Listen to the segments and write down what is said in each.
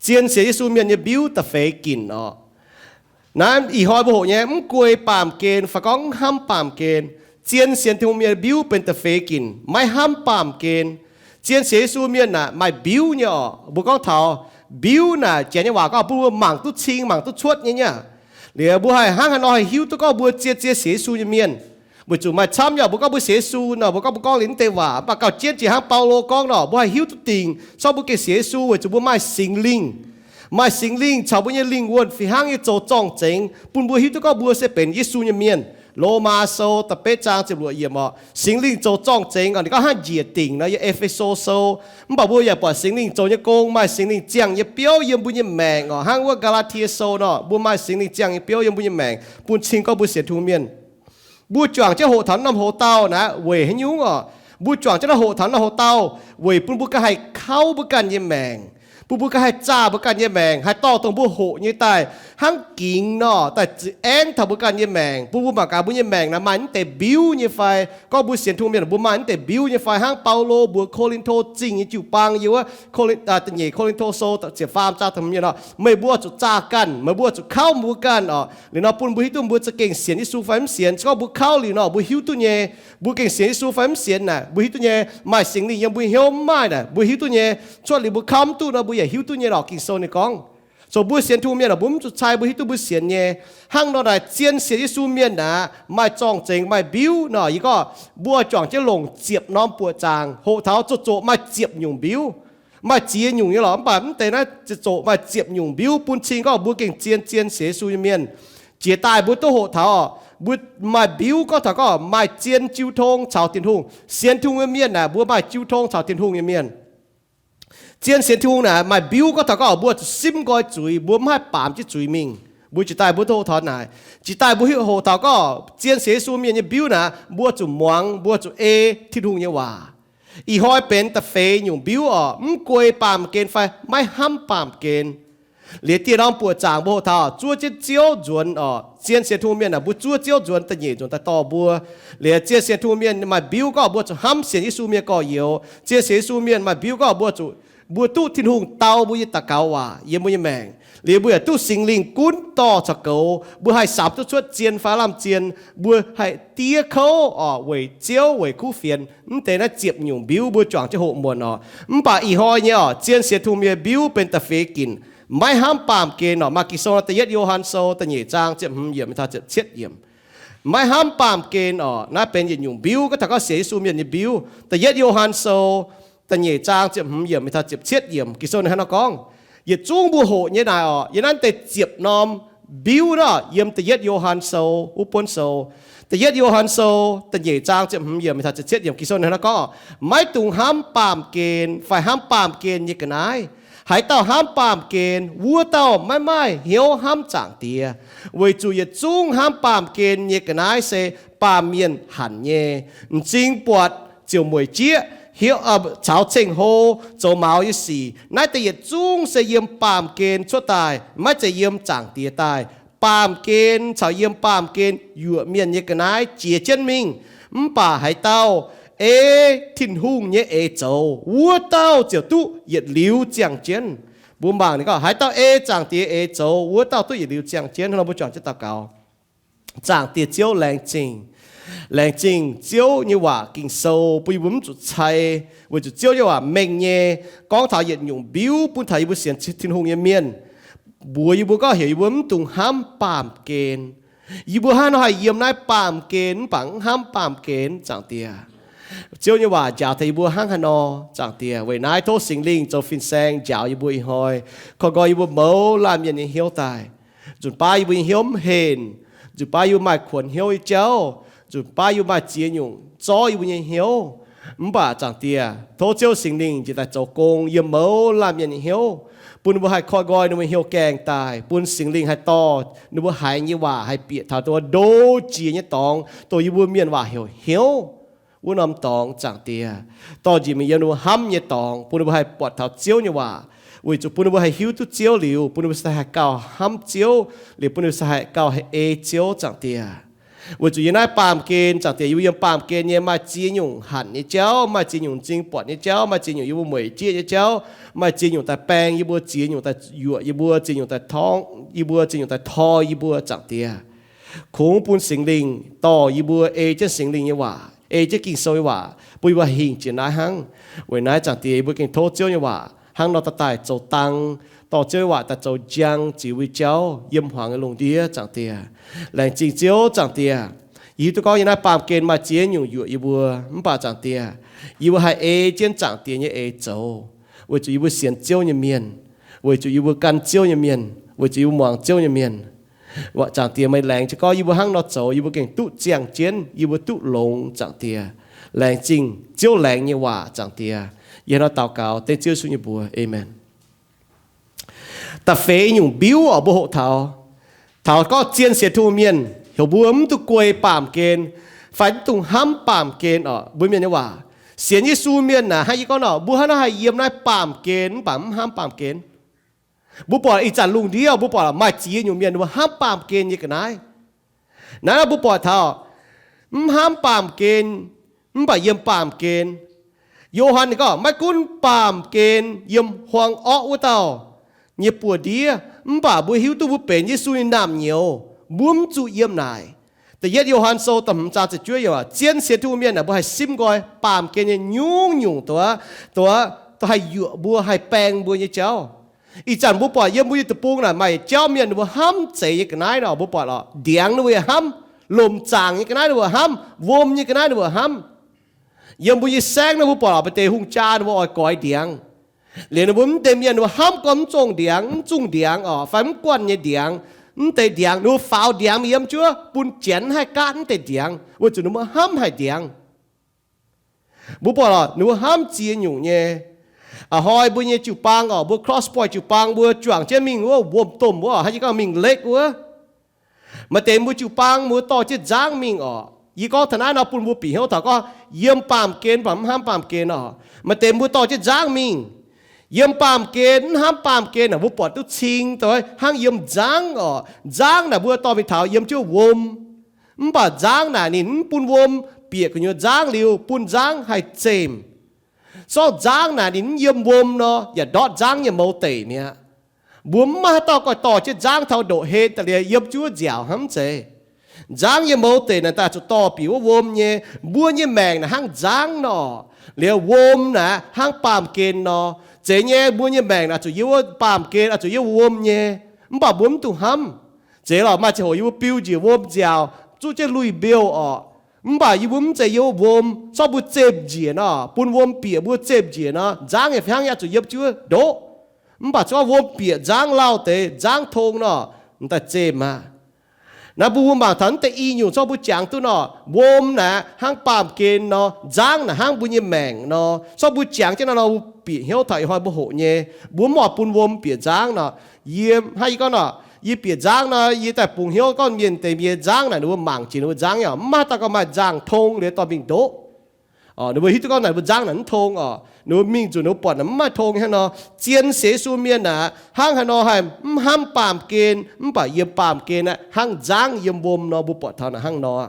Zien sienx Yesu mienh nyei mbiuv da'feix ginc orqc. Naaiv ih hnoi mbuo hoqc nyei mv guei baamh gen fai gorngv mv hnamv baamh gen. Zien sienx Tin-Hungh mienh mbiuv benx da'feix ginc, maiv hnamv baamh gen. Zien sienx Yesu mienh naaic maaih mbiuv nyei orqc. Mbuo gorngv taux mbiuv naaic, Janx nyei waac gorngv bun mbuo mangc duqv cing mangc duqv cuotv nyei nyei aqv. Liuz mbuo haih hnangv haaix nor haih hiuv duqv gorngv mbuo zien zien sienx Yesu nyei mienh? Weic zuqc maaih camv nyei mbuo gorngv mbuo sienx Yesu nor, mbuo gorngv, mbuo gorngv liuz mv deix waac, mv baac gauh jienv jiex hnangv Baulo gorngv nor, mbuo haih hiuv duqv dingc se gorngv mbuo gengh sienx Yesu weic zuqc mbuo maaih Singx Lingh. Maaih Singx Lingh caux mbuo nyei lingh wuonh fih hnangv nyei zoux zorng-zengx bun mbuo hiuv duqv gorngv mbuo se benx Yesu nyei mienh. Lomaa Sou da'betv zaang ziepc luoqc yiemc orqc, Singx Lingh zoux zorng-zengx orqc, ninh gorngv hnangv njiec dingc nor yiem E^fe^so Sou. Mv baac mbuo yaac buatc Singx Lingh zoux nyei gong, maaih Singx Lingh ziangh nyei biouv yiem mbuo nyei maengc orqc. Hnangv wuov Gaa^laa^tie Sou nor, mbuo maaih Singx Lingh ziangh nyei biouv yiem mbuo nyei maengc bun cing gorngv mbuo sienx Tin-Hungh mienh. Mbuo juangc jienv hoqc taux norm hoc-dauh naaiv weic haaix nyungc orqc? Mbuo juangc jienv norm hoqc taux norm hoc-dauh weic bun mbuo ganh haih kauv mbuo ganh nyei maengc, bun mbuo ganh haih zaah mbuo ganh nyei maengc, haih dorh dongh mbuo hoqc nyei daaih hnangv gingx nor, daaih za'aengv taux mbuo ganh nyei maengc, bun mbuo mangc gaax mbuo nyei maengc naaiv maaih mv deix mbiuv nyei fai. Gorngv mbuo sienx Tin-Hungh mienh mbuo maaih mv deix mbiuv nyei fai. Hnangv Baulo mbuox Ko^lin^to Zingh nyei jiu-baang yiem wuov Ko^lin, da'nyeic Ko^lin^to Sou ziepc faam zaang da'hmz yiemc nor, meih mbuo zuqc zaah ganh, meih mbuo zuqc kauv mbuo ganh orqc. Liuz nor bun mbuo hiuv duqv mbuo za'gengh sienx Yesu fai mv sienx. Se gorngv mbuo kauv liuz nor, mbuo hiuv duqv nyei. Mbuo gengh sienx Yesu fai mv sienx naaic, mbuo hiuv duqv nyei. Maaih Singx Lingh yiem mbuo hnyouv mv maaih naaic, mbuo hiuv duqv nyei. Cuotv liuz mbuo kauv mv duqv nor, mbuo yaac hiuv duqv nyei lorqc. Ging-Sou ninh gorngv, zoux mbuo sienx Tin-Hungh mienh aah, mbuo mv zuqc cai mbuo hiuv duqv mbuo sienx nyei. Hnangv nor naaic, zien sienx Yesu mienh aah, maaih zorng-zengx, maaih mbiuv nor. Yie gorngv mbuo juangc jienv longc ziepc norm buoqc zaangc hoqc taux zoqc zoqc maaih ziepc nyungc mbiuv. Maaih ziex nyungc nyei lorqc, mv baac mv deix naaiv zoqc zoqc maaih ziepc nyungc mbiuv bun cing gorngv mbuo gengh zien, zien sienx Yesu nyei mienh. Jiex daaih mbuo duqv hoqc taux mbuo maaih mbiuv gorngv taux gorngv maaih zien jiu tong caux Tin-Hungh. Sienx Tin-Hungh nyei mienh naaic, mbuo maaih jiu tong caux Tin-Hungh nyei mienh. Zien sienx Tin-Hungh naaic maaih mbiuv gorngv taux gorngv mbuo zuqc simv nqoi zuiz, mbuo mv haih baamz jienv zuiz mingh. Mbuo jiex daaih mbuo duqv hoqc taux naaic. Jiex daaih mbuo hoqc taux gorngv zien sienx Yesu mienh nyei mbiuv naaic, mbuo zuqc muangx, mbuo zuqc ei Tin-Hungh nyei waac. Ih hnoi benx da'feix nyungc mbiuv orqc, mv guei baamh gen fai maiv hnamv baamh gen. Liuz dieh norm buoqc zaangc mbuo hoqc taux zuov jienv Ziouv nzuonx orqc. Zien sienx Tin-Hungh mienh naaic, mbuo zuov Ziouv nzuonx, da'nyeic nzuonx daaih dorh mbuo. Liuz zien sienx Tin-Hungh mienh maaih mbiuv gorngv mbuo zuqc hnamv sienx Yesu mienh gorx-youz. Zien sienx Yesu mienh maaih mbiuv gorngv mbuo zuqc, mbuo duqv Tin-Hungh dau mbuo nyei daux gaux waac yiem mbuo nyei maengc. Liuz mbuo yaac duqv Singx Lingh gunv dorh caux goux, mbuo haih samx duqv cuotv zien fai lamh zien. Mbuo haih diev kouv orqc, weic Ziouv, weic kuv fienx. Mv deix naaiv ziepc nyungc mbiuv mbuo juangc jienv hoqc muonc orqc. Mv baac ih hnoi nyei orqc, zien sienx Tin-Hungh mienh mbiuv benx da'feix ginc, maiv hnamv baamh gen orqc. Maaih Ging-Sou nor, da'yietv Yo^han Sou da'nyeic zaang ziepc hmz yiemc mingh taux ziepc cietv yiemc. Maiv hnamv baamh gen orqc, naaiv benx yietc nyungc mbiuv, gorngv taux gorngv sienx Yesu mienh nyei mbiuv. Da'yietv Yo^han Sou da'nyeic zaang ziepc hmz yiemc mingh taux ziepc cietv yiemc, Ging-Sou ninh hnangv nor gorngv, yietc zungv mbuo hoqc nyei naaic orqc, yiem naaiv deix ziepc norm mbiuv nor, yiem da'yietv Yo^han Sou wuov buonv sou. Da'yietv Yo^han Sou da'nyeic zaang ziepc hmz yiemc mingh taux ziepc cietv yiemc, Ging-Sou ninh hnangv nor gorngv, maiv dungx hnamv baamh gen fai hnamv baamh gen nyei ga'naaiv. Haaix dauh hnamv baamh gen, wuov dauh maiv maaih hnyouv hnamv Zaangc Diex, weic zuqc yietc zungv hnamv baamh gen nyei ga'naaiv se baamh mienh hanc nyei, m'zing buatc ziouc mueic jieqv, hiuv, caux ceng-hlo, zoux maux nyei sic. Naaiv deix yietc zungv se yiem baamh gen cuotv daaih, maiv zeiz yiem Zaangc Diex daaih. Baamh gen caux yiem baamh gen yuoqc mienh nyei ga'naaiv jiex jienv mingh. Mv baac haaix dauh ei Tin-Hungh nyei eix zoux, wuov dauh ziouc duqv yietc liuz ziangh jienv. Mbuo mangc ninh gorngv, haaix dauh ei Zaangc Diex eix zoux, wuov dauh duqv yietc liuz ziangh jienv. Hnangv nor mbuo juangc jienv daux gaux. Zaangc Diex Ziouv, laengz zingh. Laengz zingh Ziouv nyei waac Ging-Sou bun yie mbuo mv zuqc cai, weic zuqc Ziouv nyei waac mengh nyei, gorngv taux yietc nyungc mbiuv bun taux yie mbuo sienx Tin-Hungh nyei mienh. Mbuox yie mbuo gorngv heuc yie mbuo mv dungx hnamv baamh gen. Yie mbuo hnangv nor haih yiem naaiv baamh gen mv baac mv hnamv baamh gen, Zaangc Diex. Ziouv nyei waac njaaux taux yie mbuo hnangv haaix nor, Zaangc Diex. Weic naaiv tov Singx Lingh zoux fin-saeng njaaux yie mbuo ih hnoi, koi nqoi yie mbuo mouz laanh mienh nyei hnyouv daaih. Nzunc baav yie mbuo nyei hnyouv mv henh, nzunc baav yie mbuo maaih kuonx hnyouv nyei jauv, nzunc baav yie mbuo maaih ziex nyungc zorv yie mbuo nyei hnyouv. Mv baac Zaangc Diex, tov Ziouv Singx Lingh njiec daaih zoux gong yiem mouz laanh mienh nyei hnyouv, bun ninh mbuo haih koi nqoi ninh mbuo hnyouv gaengh daaih, bun Singx Lingh haih dorh ninh mbuo haiz nyei waac haih bieqc taux dongh ndo jiex nyei dorngx, dongh yie mbuo mienh waac heuc hnyouv wuov norm dorngx, Zaangc Diex. Dorh njiec mingh yiem ninh mbuo hnamv nyei dorngx, bun ninh mbuo haih buatc taux Ziouv nyei waac, weic zuqc bun ninh mbuo haih hiuv duqv Ziouv liuz, bun ninh mbuo se haih gauh hnamv Ziouv, liuz bun ninh mbuo se haih gauh ei Ziouv, Zaangc Diex. Weic zuqc yiem naaiv baamh gen, Zaangc Diex, yie mbuo yiem baamh gen nyei maaih ziex nyungc hanc nyei jauv, maaih ziex nyungc m'zing buatc nyei jauv, maaih ziex nyungc yie mbuo mueic jieqv nyei jauv, maaih ziex nyungc daaih baeng yie mbuo, ziex nyungc daaih yuoqc yie mbuo, ziex nyungc daaih torngv yie mbuo, ziex nyungc daaih toi yie mbuo, Zaangc Diex. Kungx bun Singx Lingh dorh yie mbuo ei jienv Singx Lingh nyei waac, ei jienv Ging-Sou nyei waac, bun yie mbuo hingh jiex naaiv hnangv. Weic naaiv, Zaangc Diex, yie mbuo gengh tov Ziouv nyei waac hnangv nor daaih daaih zoux dang, dorh Ziouv nyei waac daaih zoux njang ziux mbuo jauv yiem hmuangx nyei lungh ndiev, Zaangc Diex. Laengz zingh Ziouv, Zaangc Diex. Yie hiuv duqv gorngv yiem naaiv baamh gen maaih ziex nyungc yuoqc yie mbuo, mv baac Zaangc Diex, yie mbuo haih ei jienv Zaangc Diex nyei eix zoux, weic zuqc yie mbuo sienx Ziouv nyei mienh, weic zuqc yie mbuo gan Ziouv nyei mienh, weic zuqc yie mbuo muangx Ziouv nyei mienh. Zaangc Diex, meih laengz jienv gorngv yie mbuo hnangv nor zoux, yie mbuo gengh duqv ziangh jienv, yie mbuo duqv longx, Zaangc Diex. Laengz zingh Ziouv laengz nyei waac, Zaangc Diex. Yie hnangv nor daux gaux dengv Ziouv Yesu nyei mbuox. Aamen. Da'feix nyungc mbiuv oc, mbuo hoqc taux, taux gorngv zien sienx Tin-Hungh mienh heuc mbuo mv dungx guei baamh gen, fai mv dungx hnamv baamh gen oc. Mbuo mienh nyei waac, sienx Yesu mienh naaic, hnangv yie gorngv nor, mbuo hnangv nor haih yiem naaiv baamh gen mv baac mv hnamv baamh gen. Mbuo buatc ih zanc lungh ndiev, mbuo buatc maaih ziex nyungc mienh mbuo hnamv baamh gen nyei ga'naaiv. Naaiv nor mbuo buatc taux mv hnamv baamh gen mv baac yiem baamh gen. Yo^han ninh gorngv, maiv gunv baamh gen yiem huang orqv wuov dauh nyei buoz-ndiev, mv baac mbuo hiuv duqv mbuo benx Yesu nyei naamh nyouz, mbuo mv zuqc yiem naaic. Da'yietv Yo^han Sou da'hmz zaang ziepc juov yiemc, zien sienx Tin-Hungh mienh aah, mbuo haih simv nqoi baamh gen nyei nyungc-nyungc doz, doz, doz haih yuoqc mbuo, haih baeng mbuo nyei jauv. Ih zanc mbuo buatc yiem mbuo nyei deic-bung naaic maaih jauv mienh ninh mbuo hnamv zeiz nyei ga'naaiv nor, mbuo buatc lorqc, ndiangx ninh mbuo yaac hnamv, lomc zaangc nyei ga'naaiv ninh mbuo hnamv, wuom nyei ga'naaiv ninh mbuo hnamv. Yiem mbuo nyei saengv naaiv mbuo buatc lorqc, maaih deix hungh jaa ninh mbuo oix goix ndiangx. Liuz ninh mbuo mv deix mienh ninh mbuo hnamv gorngv mv zongh ndiangx, mv zungh ndiangx oc, fai mv guanh nyei ndiangx. Mv deix ndiangx ninh mbuo faaux ndiangx mingh yiem jienv bun janx haih gaatv mv deix ndiangx, weic zuqc ninh mbuo hnamv haic ndiangx. Mbuo buatc lorqc, ninh mbuo hnamv ziex nyungc nyei. A'hnoi mbuo nyei jiu-baang oc, mbuo Cross Point jiu-baang mbuo juangc jienv mingh wuov wuom-domh wuov, hnangv yie gorngv mingh lake wuov. Maaih deix mbuo jiu-baang mbuo dorh jienv nzangv mingh oc. Yie gorngv taux naaiv nor bun mbuo bieqc hnyouv taux gorngv yiem baamh gen mv baac mv hnamv baamh gen oc. Maaih deix mbuo dorh jienv nzangv mingh. Yiem baamh gen mv hnamv baamh gen naaic, mbuo buatc duqv cing doix hnangv yiem nzangv oc. Nzangv naaic mbuo dorh mingh taux yiem jienv wuom. Mv baac nzangv naaic ninh mv bun wuom bieqc gu'nyuoz nzangv liuz bun nzangv haih zemh. Zorqv nzangv naaic ninh mv yiem wuom nor, yaac ndortv nzangv nyei mouz deic mi'aqv. Mbuo mv maaih haaix dauh goiv dorh jienv nzangv taux ndoqc hlen daaih liuz yiem jienv wuov nziaauc hnangv mv zeiz. Nzangv nyei mouz deic naaic daaih zuqc dorh bieqc wuov wuom nyei. Mbuo nyei maengc naaic hnangv nzangv nor. Liuz wuom naaic hnangv baamh gen nor. Zeiz nyei, mbuo nyei maengc naaic zuqc yiem wuov baamh gen, zuqc yiem wuom nyei. Mv baac mbuo mv dungx hnamv. Zeiz lorqc, maaih ziangh hoc yie mbuo biu njiec wuom nziaauc, zuqv jienv lui-mbiouh orqc. Mv baac yie mbuo mv zeiz yiem wuov wuom, zorqv mbuo zemh njiec nor, bun wuom bieqc mbuo zemh njiec nor, nzangv yaac fih hnangv yaac zuqc yiem jienv wuov ndoqv. Mv baac zorqv wuom bieqc nzangv lauh deix, nzangv tong nor, m'daaih zemh aqv. Naaiv mbuo mbuo mangc taux naaiv deix i nyungc zorqv mbuo jangx duqv nor, wuom naaic hnangv baamh gen nor, nzangv naaic hnangv mbuo nyei maengc nor. Zorqv mbuo jangx jienv naaiv nor, mbuo bieqc hnyouv taux ih hnoi mbuo hoqc nyei, mbuo mv oix bun wuom bieqc nzangv nor. Yie hnangv yie gorngv nor, yie bieqc nzangv nor, yie daaih bungx hnyouv gorngv mienh deix mienh nzangv naaic ninh mbuo mangc jiex ninh mbuo nzangv nyei oc, mv maaih dauh gauh maaih nzangv tong liuz dorh mingh ndoqv. Ninh mbuo hiuv duqv gorngv naaic ninh mbuo nzangv naaic mv tong oc. Ninh mbuo mingh zuqc ninh mbuo buatc naaic mv maaih tong hnangv nor. Zien sienx Yesu mienh naaic hnangv haaix nor haih mv hnamv baamh gen mv baac yiem baamh gen aqv, hnangv nzangv yiem wuom nor, mbuo buatc taux naaic hnangv nor.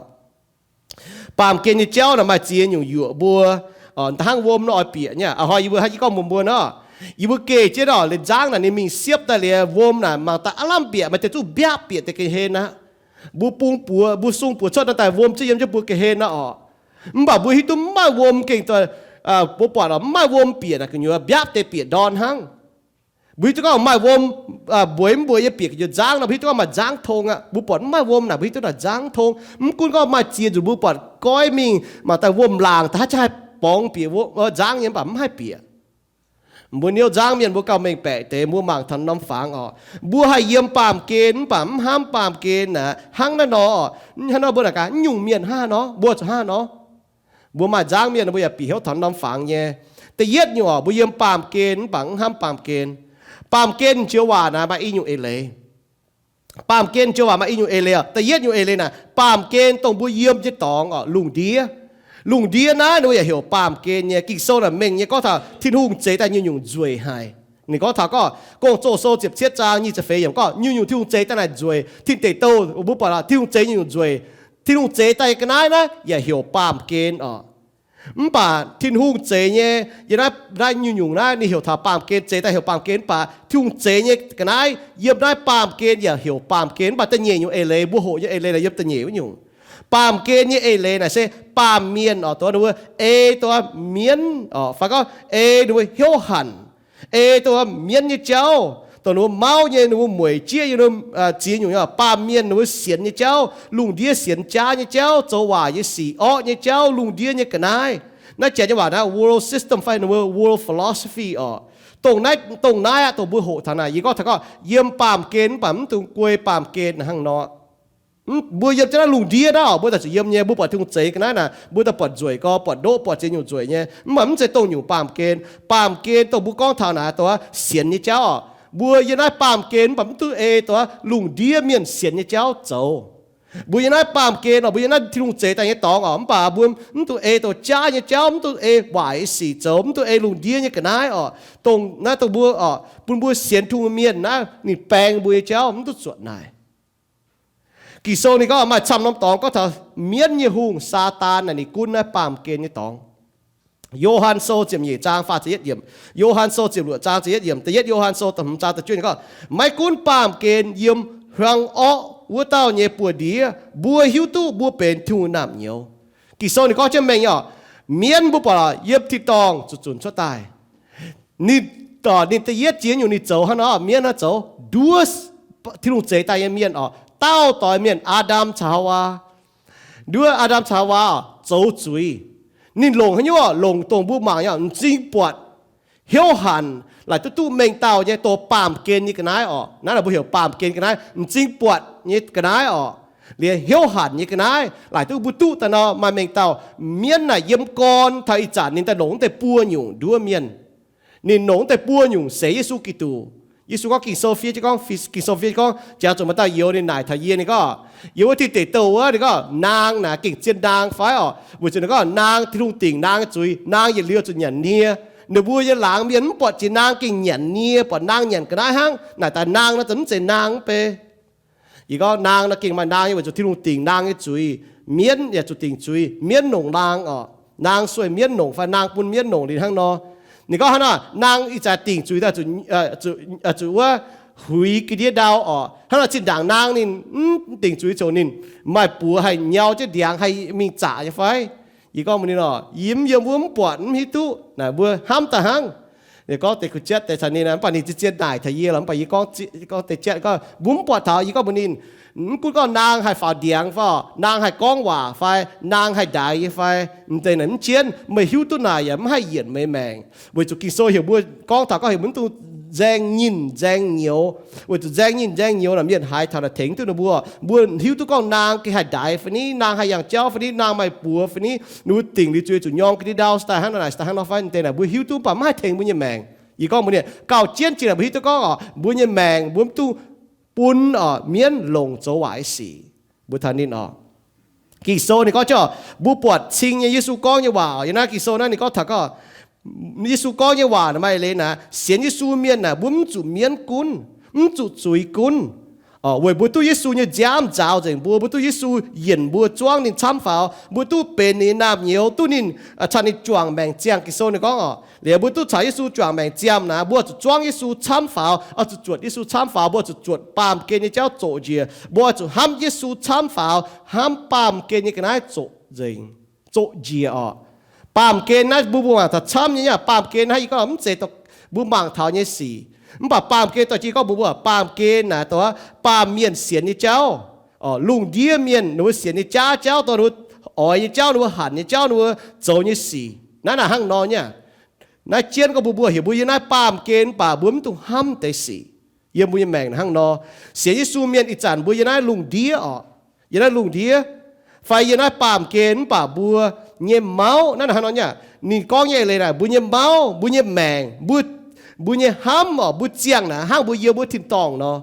Baamh gen nyei jauv naaic maaih ziex nyungc yuoqc mbuo, hnangv wuom nor oix bieqc nyei. A'hnoi yie mbuo hnangv yie gorngv mbuox mbuo nor, yie mbuo geh jienv oc, liuz nzangv naaic ninh mingh siepv daaih liuz wuom naaic mangc daaih aav lamh bieqc, maaih deix zuqc mbiapv bieqc deix ga'hlen aqv. Mbuo bung buoz, mbuo sung buoz cuotv daaih wuom ziouc yiem jienv mbuo ga'hlen aqv oc. Mv baac mbuo hiuv duqv mv maaih wuom gengh, mbuo buatc oc, mv maaih wuom bieqc naaic gu'nyuoz mbiapv deix bieqc ndorn hnangv. Mbuo hiuv duqv gorngv maaih wuom mbueix mv mbueix nyei bieqc gu'nyuoz nzangv nor, mbuo hiuv duqv gorngv maaih nzangv tong aqv. Mbuo buatc mv maaih wuom naaic mbuo hiuv duqv naaic nzangv tong. Mv gunv gorngv maaih ziex nzunc mbuo buatc goiv mingh mangc daaih wuom laangc daaih haaix jaaix borngz bieqc nzangv nyei, mv baac mv haih bieqc. Mbuo hnyouv nzangv mienh mbuo gauh mengh baeqc deix, mbuo mangc taux norm fangx oc. Mbuo haih yiem baamh gen mv baac mv hnamv baamh gen aqv, hnangv naaiv nor oc. Hnangv nor mbuo naaic gaax, nyungc mienh hnangv haaix nor, mbuo zuqc hnangv haaix nor. Mbuo maaih nzangv mienh mbuo yaac bieqc hnyouv taux norm fangx nyei. Da'yietv nyungc oc, mbuo yiem baamh gen mv baac mv hnamv baamh gen. Baamh gen joux waac naaic maaih i nyungc eix leiz. Baamh gen joux waac maaih i nyungc eix leiz oc. Da'yietv nyungc eix leiz naaic, baamh gen dongh mbuo yiem nyei dorngx oc, lungh ndiev. Lungh ndiev naaiv ninh mbuo yaac heuc baamh gen nyei. Ging-Sou naaic mengh nyei gorngv taux Tin-Hungh zeix daaih nyungc-nyungc nzueic haic. Ninh gorngv taux gorngv Gong-Zoh Sou ziepc cietv zaang nyic ziepc feix yiemc gorngv nyungc-nyungc Tin-Hungh zeix daaih naaic nzueic. Tin Deic Douh mbuo buatc lorqc, Tin-Hungh zeix nyungc-nyungc nzueic. Tin-Hungh zeix daaih nyei ga'naaiv naaiv yaac heuc baamh gen oc. Mv baac Tin-Hungh zeix nyei, yiem naaiv, naaiv nyungc-nyungc naaiv ninh heuc taux baamh gen, zeix daaih heuc baamh gen, mv baac Tin-Hungh zeix nyei ga'naaiv yiem naaiv baamh gen yaac heuc baamh gen. Mv baac da'nyeic nyungc eix leiz, mbuo hoqc nyei eix leiz naaic yiem da'nyeic wuov nyungc. Baamh gen nyei eix leiz naaic se baamh mienh oc, dongh ninh mbuo ei dongh mienv oc, fai gorngv ei ninh mbuo hnyouv hanc, ei dongh mienv nyei jauv, dongh ninh mbuo mauv nyei, ninh mbuo mueic jieqv nyei, ziex nyungc nyei baamh mienh, ninh mbuo sienx nyei jauv, lungh ndiev sienx jaav nyei jauv, zoux waaic nyei sic, orqv nyei jauv, lungh ndiev nyei ga'naaiv. Naaiv janx nyei waac naaiv world system fai ninh mbuo world philosophy oc. Dongh naaiv, dongh naaiv aqv, dongh mbuo hoqc taux naaic, yie gorngv taux gorngv yiem baamh gen, mv baac mv dungx guei baamh gen hnangv nor. Mbuo yiem jienv naaiv lungh ndiev naaiv oc, mbuo daaih zuqc yiem nyei. Mbuo buatc Tin-Hungh zeix ga'naaiv naaic, mbuo daaih buatc nzueic gorx, buatc ndoqv, buatc ziex nyungc nzueic nyei. Mv baac mv zeiz dongh nyungc baamh gen. Baamh gen dongh mbuo gorngv taux naaic dongh sienx nyei jauv oc. Mbuo yiem naaiv baamh gen mv baac mv duqv ei dongh lungh ndiev mienh sienx nyei jauv zoux. Mbuo yiem naaiv baamh gen oc, mbuo yiem naaiv Tin-Hungh zeix daaih nyei dorngx oc, mv baac mbuo mv duqv ei dongh jaav nyei jauv, mv duqv ei waaic sic zoux, mv duqv ei lungh ndiev nyei ga'naaiv oc. Dongh naaiv dongh mbuo oc, bun mbuo sienx Tin-Hungh mienh naaiv ninh baeng mbuo nyei jauv mv duqv zuotc naaic. Ging-Sou ninh gorngv maaih camv norm dorngx gorngv taux mienv nyei hungh, Saadaan naaic, ninh gunv naaiv baamh gen nyei dorngx. Yo^han Sou ziepc nyeic zaang faah ziepc yietv yiemc. Yo^han Sou ziepc luoqc zaang ziepc yietv yiemc, da'yietv Yo^han Sou da'hmz zaang da'juov ninh gorngv, maiv gunv baamh gen yiem hmuangx orqv wuov dauh nyei buoz-ndiev, mbuo hiuv duqv mbuo benx Tin-Hungh naamh nyouz. Ging-Sou ninh gorngv jienv mengh nyei oc, mienv mbuo buatc yiem tin-dorngh zuqc zunc cuotv daaih. Ninh, ninh da'yietv jiex nyungc ninh zoux hnangv nor, mienv naaiv zoux nduov Tin-Hungh zeix daaih nyei mienh oc, dauh doix mienh, Aa^ndam caux Haawaa. Nduov Aa^ndam caux Haawaa oc, zoux zuiz. Ninh longc haaix nyungc oc? Longc dongh mbuo mangc nyei oc, m'zing buatc, hnyouv hanc, laaic duqv duqv mengh dauh nyei, dongh baamh gen nyei ga'naaiv oc. Naaiv naaic mbuo heuc baamh gen ga'naaiv, m'zing buatc nyei ga'naaiv oc, liemh hnyouv hanc nyei ga'naaiv, laaic duqv mbuo duqv daaih nor maaih mengh dauh. Mienv naaic yiem gorn taux ih zanc ninh daaih longc wuov deix buo nyungc nduov mienh. Ninh longc wuov deix buo nyungc seix Yesu Giduc. Yesu gorngv Ging-Sou fiev jienv gorngv, Ging-Sou fiev jienv gorngv, jangx zuqc maaih dauh youz ninh naaic taux yie, ninh gorngv, yiem wuov tin-deic douh wuov, ninh gorngv, naang naaic gengh zien naang fai oc? Weic zuqc ninh gorngv naang Tin-Hungh dingc naang nyei zuiz, naang yietc liuz zuqc nyanc nie. Ninh mbuo nyei laangz mienh mv buatc jiex naang gengh nyanc nie, buatc naang nyanc ga'naaiv hnangv. Naaic daaih naang nor, mv zeiz naang mv bei. Yie gorngv naang nor gengh maaih naang nyei, weic zuqc Tin-Hungh dingc naang nyei zuiz. Mienv yaac zuqc dingc zuiz, mienv longc naang oc. Naang sueih mienv longc fai naang bun mienv longc liuz hnangv nor. Ninh gorngv hnangv naaic, naang ih zanc dingc zuiz daaih zuqc, zuqc wuov huix ga'ndiev ndau oc. Hnangv naaic zinh ndaangc naang ninh mv dingc zuiz ziouc ninh maaih buoz haih nyau jienv ndiangx haih mingh zaqc nyei fai? Yie gorngv mbuox ninh oc, yie mv yiem wuov mv buatc mv hiuv duqv. Naaic mbuo hnamv daaih hnangv. Ninh gorngv deix kuh jatv deix caux ninh, mv baac ninh zien-zien naaic taux yie lorqc, mv baac yie gorngv deix jatv gorngv mbuo mv buatc taux. Yie gorngv mbuox ninh, mv gunv gorngv naang haih faaux ndiangx fai, naang haih gorngv waac fai, naang haih ndaix nyei fai, m'deix naaic mv jienv. Meih hiuv duqv naaic yaac mv haih yienc meih maengc, weic zuqc Ging-Sou heuc mbuo gorngv taux gorngv heuc mbuo mv dungx nzaeng nyinh nzaeng nyouz, weic zuqc nzaeng nyinh nzaeng nyouz naaic mienh haiz taux naaic tengx duqv ninh mbuo. Mbuo hiuv duqv gorngv naang gengh haih ndaix fai ni, naang haih yangh jauv fai ni, naang maaih buoz fai ni, ninh mbuo dingc liuz zuiz zuqc nyorng ga'ndiev ndau daaih hnangv nor, naaic daaih hnangv nor fai? M'deix naaic mbuo hiuv duqv, mv baac mv haih tengx mbuo nyei maengc. Yie gorngv mbuox ninh, gauh jienv jiex naaic mbuo hiuv duqv gorngv oc, mbuo nyei maengc mbuo mv dungx bun oc mienv longc zoux waaic sic. Mbuo taux ninh oc, Ging-Sou ninh gorngv jienv oc, mbuo buatc cing nyei Yesu gorngv nyei waac oc. Yiem naaiv Ging-Sou naaiv ninh gorngv taux gorngv, Yesu gorngv nyei waac naaic maaih leiz naaic, sienx Yesu mienh naaic mbuo mv zuqc mienv gunv, mv zuqc zuiz gunv, weic mbuo duqv Yesu nyei nziaamv nzaaux nzengc mbuo, mbuo duqv Yesu yienc mbuo, zuangv ninh camv faaux, mbuo duqv benx ninh nyei naamh nyouz, duqv ninh, caux ninh juangc maengc ziangh. Ging-Sou ninh gorngv oc, liuz mbuo duqv caux Yesu juangc maengc ziangh naaic, mbuo oix zuqc zuangv Yesu camv faaux, oix zuqc zuotc Yesu camv faaux, mbuo oix zuqc zuotc baamh gen nyei jauv zoqc njiec, mbuo oix zuqc hnamv Yesu camv faaux, hnamv baamh gen nyei ga'naaiv zoqc nzengc, zoqc njiec oc. Baamh gen naaiv mbuo, mbuo mangc taux camv nyei, baamh gen naaiv yie gorngv mv zeiz mbuo mangc taux nyei sic. Mv baac baamh gen dorh jienv gorngv mbuo, mbuo baamh gen naaic dongh baamh mienh sienx nyei jauv, lungh ndiev mienh ninh mbuo sienx nyei jaav jauv, dongh ninh mbuo oix nyei jauv, ninh mbuo hanc nyei jauv, ninh mbuo zoux nyei sic. Naaiv naaic hnangv nor nyei. Naaiv jienv gorngv mbuo, mbuo heuc mbuo yiem naaiv baamh gen, mv baac mbuo mv dungx hnamv deix sic. Yiem mbuo nyei maengc hnangv nor, sienx Yesu mienh ih zanc mbuo yiem naaiv lungh ndiev oc, yiem naaiv lungh ndiev, fai yiem naaiv baamh gen, mv baac mbuo nyei mauv, naaiv hnangv nor nyei. Ninh gorngv nyei eix leiz naaic, mbuo nyei mauv, mbuo nyei maengc, mbuo, mbuo nyei hnamv oc, mbuo ziangh naaic hnangv mbuo yiem wuov tin-dorngh nor.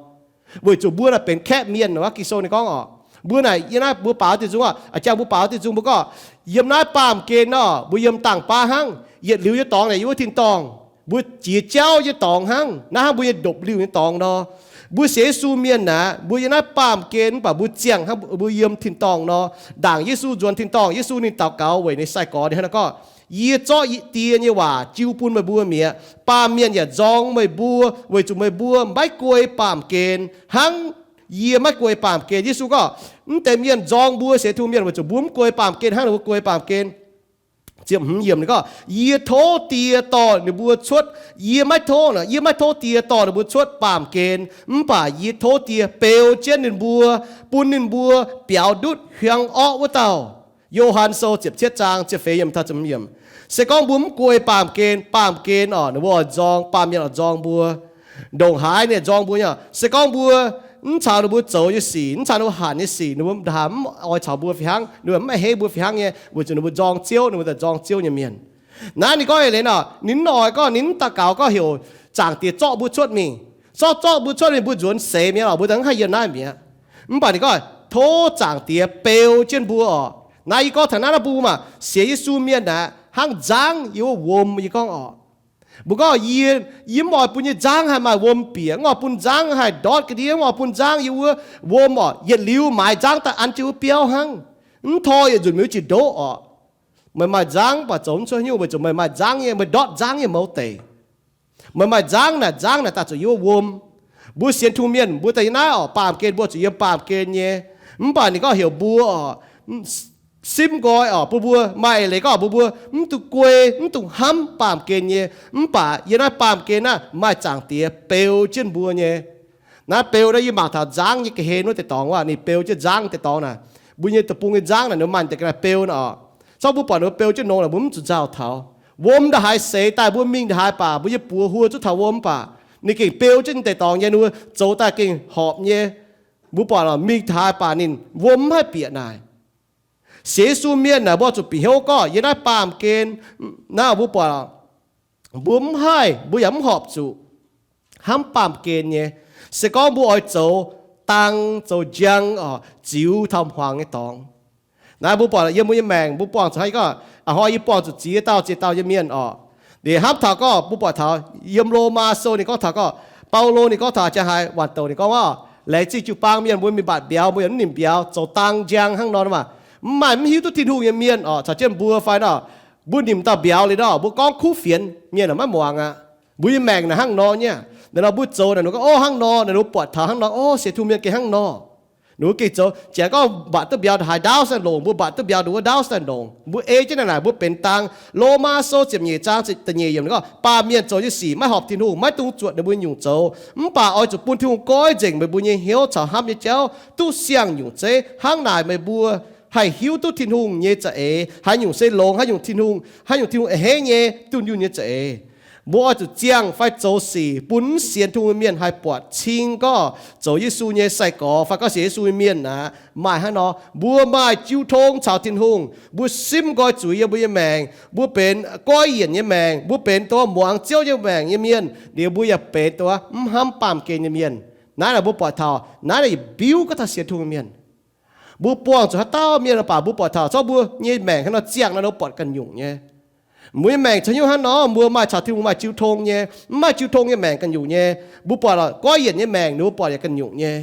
Weic zuqc mbuo naaic benx kaeqv mienh, Ging-Sou ninh gorngv oc. Mbuo naaic yiem naaiv mbuo baaux diuh nzung oc, a'jang mbuo baaux diuh nzung mbuo gorngv, yiem naaiv baamh gen nor, mbuo yiem dangh baav hnangv, yietc liuz nyei dorngx naaic yiem wuov tin-dorngh, mbuo jiex jauv nyei dorngx hnangv, naaiv hnangv mbuo nyei ndopv-liuh nyei dorngx nor. Mbuo sienx Yesu mienh naaic, mbuo yiem naaiv baamh gen mv baac mbuo ziangh hnangv mbuo yiem tin-dorngh nor. Ndaangc Yesu nzuonx tin-dorngh, Yesu ninh daux gaux weic ninh sai-gorx ninh hnangv naaiv gorngv, Yie zorqv die nyei waac jiu bun meih mbuo mi'aqv. Baamh mienh yaac nzorng meih mbuo weic zuqc meih mbuo maiv guei baamh gen hnangv yie maiv guei baamh gen. Yesu gorngv, mv deix mienh nzorng mbuo, sienx Tin-Hungh mienh, weic zuqc mbuo mv guei baamh gen hnangv ninh mbuo guei baamh gen. Ziepc hmz yiemc ninh gorngv, Yie tov Die dorh ninh mbuo cuotv, yie maiv tov, yie maiv tov Die dorh ninh mbuo cuotv baamh gen, mv baac yie tov Die beu jienv ninh mbuo, bun ninh mbuo biaux ndutv hiuang orqv wuov dauh. Yo^han Sou ziepc cietv zaang ziepc feix yiemc taux ziepc hmz yiemc. Se gorngv mbuo mv guei baamh gen, baamh gen orqc, ninh mbuo oix nzorng, baamh mienh oix nzorng mbuo. Ndongc haaix ninh nzorng mbuo nyei, se gorngv mbuo mv caux ninh mbuo zoux nyei sic, mv caux ninh mbuo hanc nyei sic, ninh mbuo ndaaih mv oix caux mbuo fih hnangv, ninh mbuo mv a'hneiv mbuo fih hnangv nyei, weic zuqc ninh mbuo nzorng Ziouv, ninh mbuo daaih nzorng Ziouv nyei mienh. Naaiv ninh gorngv eix leiz nor, ninh mv oix gorngv, ninh mv daux gaux gorngv heuc zaangc Diex zorqv mbuo cuotv mingh. Zorqv, zorqv mbuo cuotv mingh, mbuo nzuonx seix mi'aqv lorqc, mbuo daaih mv haih yiem naaiv mi'aqv. Mv baac ninh gorngv, Tov zaangc Diex beu jienv mbuo orqc. Naaiv yie gorngv taux naaiv, naaiv mbuo mangc sienx Yesu mienh aqv, hnangv nzangv yiem wuov wuom, yie gorngv orqc. Mbuo gorngv, Yie, yie mv oix bun nyei nzangv haih maaih wuom bieqc, mv oix bun nzangv haih ndortv ga'ndiev, mv oix bun nzangv yiem wuov wuom orqc. Yietc liuz maaiz nzangv daaih an jienv wuov biauv hnangv. Mv tor yietc nzunc mi'aqv jiex ndoqv orqc. Meih maaih nzangv mv baac zoux mv cuotv nyungc, weic zuqc meih maaih nzangv nyei, meih ndortv nzangv nyei mouz deic. Meih maaih nzangv naaic, nzangv naaic daaih zuqc yiem wuom. Mbuo sienx Tin-Hungh mienh, mbuo daaih yiem naaiv orqc, baamh gen mbuo zuqc yiem baamh gen nyei. Mv baac ninh gorngv heuc mbuo orqc, simv nqoi orqc, bun mbuo maaih eix leiz gorngv mbuo, mbuo mv dungx guei, mv dungx hnamv baamh gen nyei. Mv baac yiem naaiv baamh gen naaiv maaih zaangc Diex beu jienv mbuo nyei. Naaiv beu naaiv yie mangc taux nzangv nyei ga'hlen wuov deix dorngx wuov, ninh beu jienv nzangv deix dorngx naaic. Mbuo nyei deic-bung nyei nzangv naaic, ninh maaih deix ga'naaiv beu naaic orqc. Corc mbuo buatc ninh mbuo beu jienv nongx naaic, mbuo mv zuqc nzauh taux. Wuom ndaaih haaix seix daaih, mbuo mingh ndaaih haaix baac mbuo nyei buoz huo zuqc taux wuom mv baac ninh gengh beu jienv deix dorngx nyei, ninh mbuo zoux daaih gengh horpc nyei. Mbuo buatc mingh taux haaix baac ninh wuom mv haih bieqc naaic. Sienx Yesu mienh naaic, mbuo zuqc bieqc hnyouv gorngv yiem naaiv baamh gen naaiv, mbuo buatc mbuo mv haih, mbuo yaac mv horpc zuqc hnamv baamh gen nyei. Se gorngv mbuo oix zoux dang zoux njang orqc, ziux taux hmuangx nyei dorngx. Naaiv mbuo buatc yiem mbuo nyei maengc, mbuo buangh zuqc hnangv gorngv, a'hnoi yie buangh zuqc ziex dauh ziex dauh nyei mienh orqc. Ninh hnamv taux gorngv, mbuo buatc taux yiem Lomaa Sou ninh gorngv taux gorngv, Baulo ninh gorngv taux jaa haaix waanc douc ninh gorngv orqc, laengz zingh jiu-baang mienh mbuo mingh mbatc mbiauz, mbuo yaac mv nimc mbiauz, zoux dang njang hnangv nor maah. Mv maaih mv hiuv duqv Tin-Hungh nyei mienh orqc, caux jienv mbuo fai nor, mbuo nimc dauh mbiauz liuz nor, mbuo gorngv kuv fienx, mienh maiv muangx aqv. Mbuo nyei maengc naaic hnangv nor nyei. Naaiv nor mbuo zoux naaic, ninh gorngv, Ov, hnangv nor. Naaic ninh mbuo buatc taux hnangv nor, Ov, sienx Tin-Hungh mienh gengh hnangv nor. Ninh mbuo gengh zoux, janx gorngv mbatc duqv mbiauz ndaaih haaix ndaauv se longc, mbuo mbatc duqv mbiauz ndongc wuov ndaauv se longc. Mbuo ei jienv naaic naaic, mbuo benx dang. Lomaa Sou ziepc nyeic zaang da'nyeic yiemc gorngv, Baamh mienh zoux nyei sic maiv horpc Tin-Hungh, maiv dungx zuotc ninh mbuo nyungc zoux. Mv baac oix zuqc bun Tin-Hungh goiv nzengc meih mbuo nyei hnyouv caux hnamv nyei jauv duqv siang-nyungc zeiv. Hnangv naaic meih mbuo haih hiuv duqv Tin-Hungh nyei za'eix haaix nyungc se longx, haaix nyungc Tin-Hungh, haaix nyungc Tin-Hungh a'hneiv nyei, dunh yunh nyei za'eix. Mbuo oix zuqc ziangh fai zoux sic bun mv sienx Tin-Hungh nyei mienh haih buatc cing gorngv zoux Yesu nyei sai-gorx fai gorngv sienx Yesu nyei mienh aqv. Maaih hnangv nor, mbuo maaih jiu tong caux Tin-Hungh, mbuo simv nqoi zuiz yiem mbuo nyei maengc, mbuo benx goiv yienc nyei maengc, mbuo benx dongh muangx Ziouv nyei maengc nyei mienh, liuz mbuo yaac benx dongh mv hnamv baamh gen nyei mienh. Naaiv naaic mbuo buatc taux naaiv naaic yietc biuv gorngv taux sienx Tin-Hungh mienh. Mbuo buangh zuqc haaix dauh mienh baac mbuo buatc taux, zorqv mbuo nyei maengc hnangv nor ziangh nor, mbuo buatc ganh nyungc nyei. Mbuo nyei maengc caux hnyouv hnangv nor, mbuo maaih caux Tin-Hungh maaih jiu tong nyei. Mv maaih jiu tong nyei maengc ganh nyungc nyei. Mbuo buatc lorqc goiv yienc nyei maengc, ninh mbuo buatc yaac ganh nyungc nyei.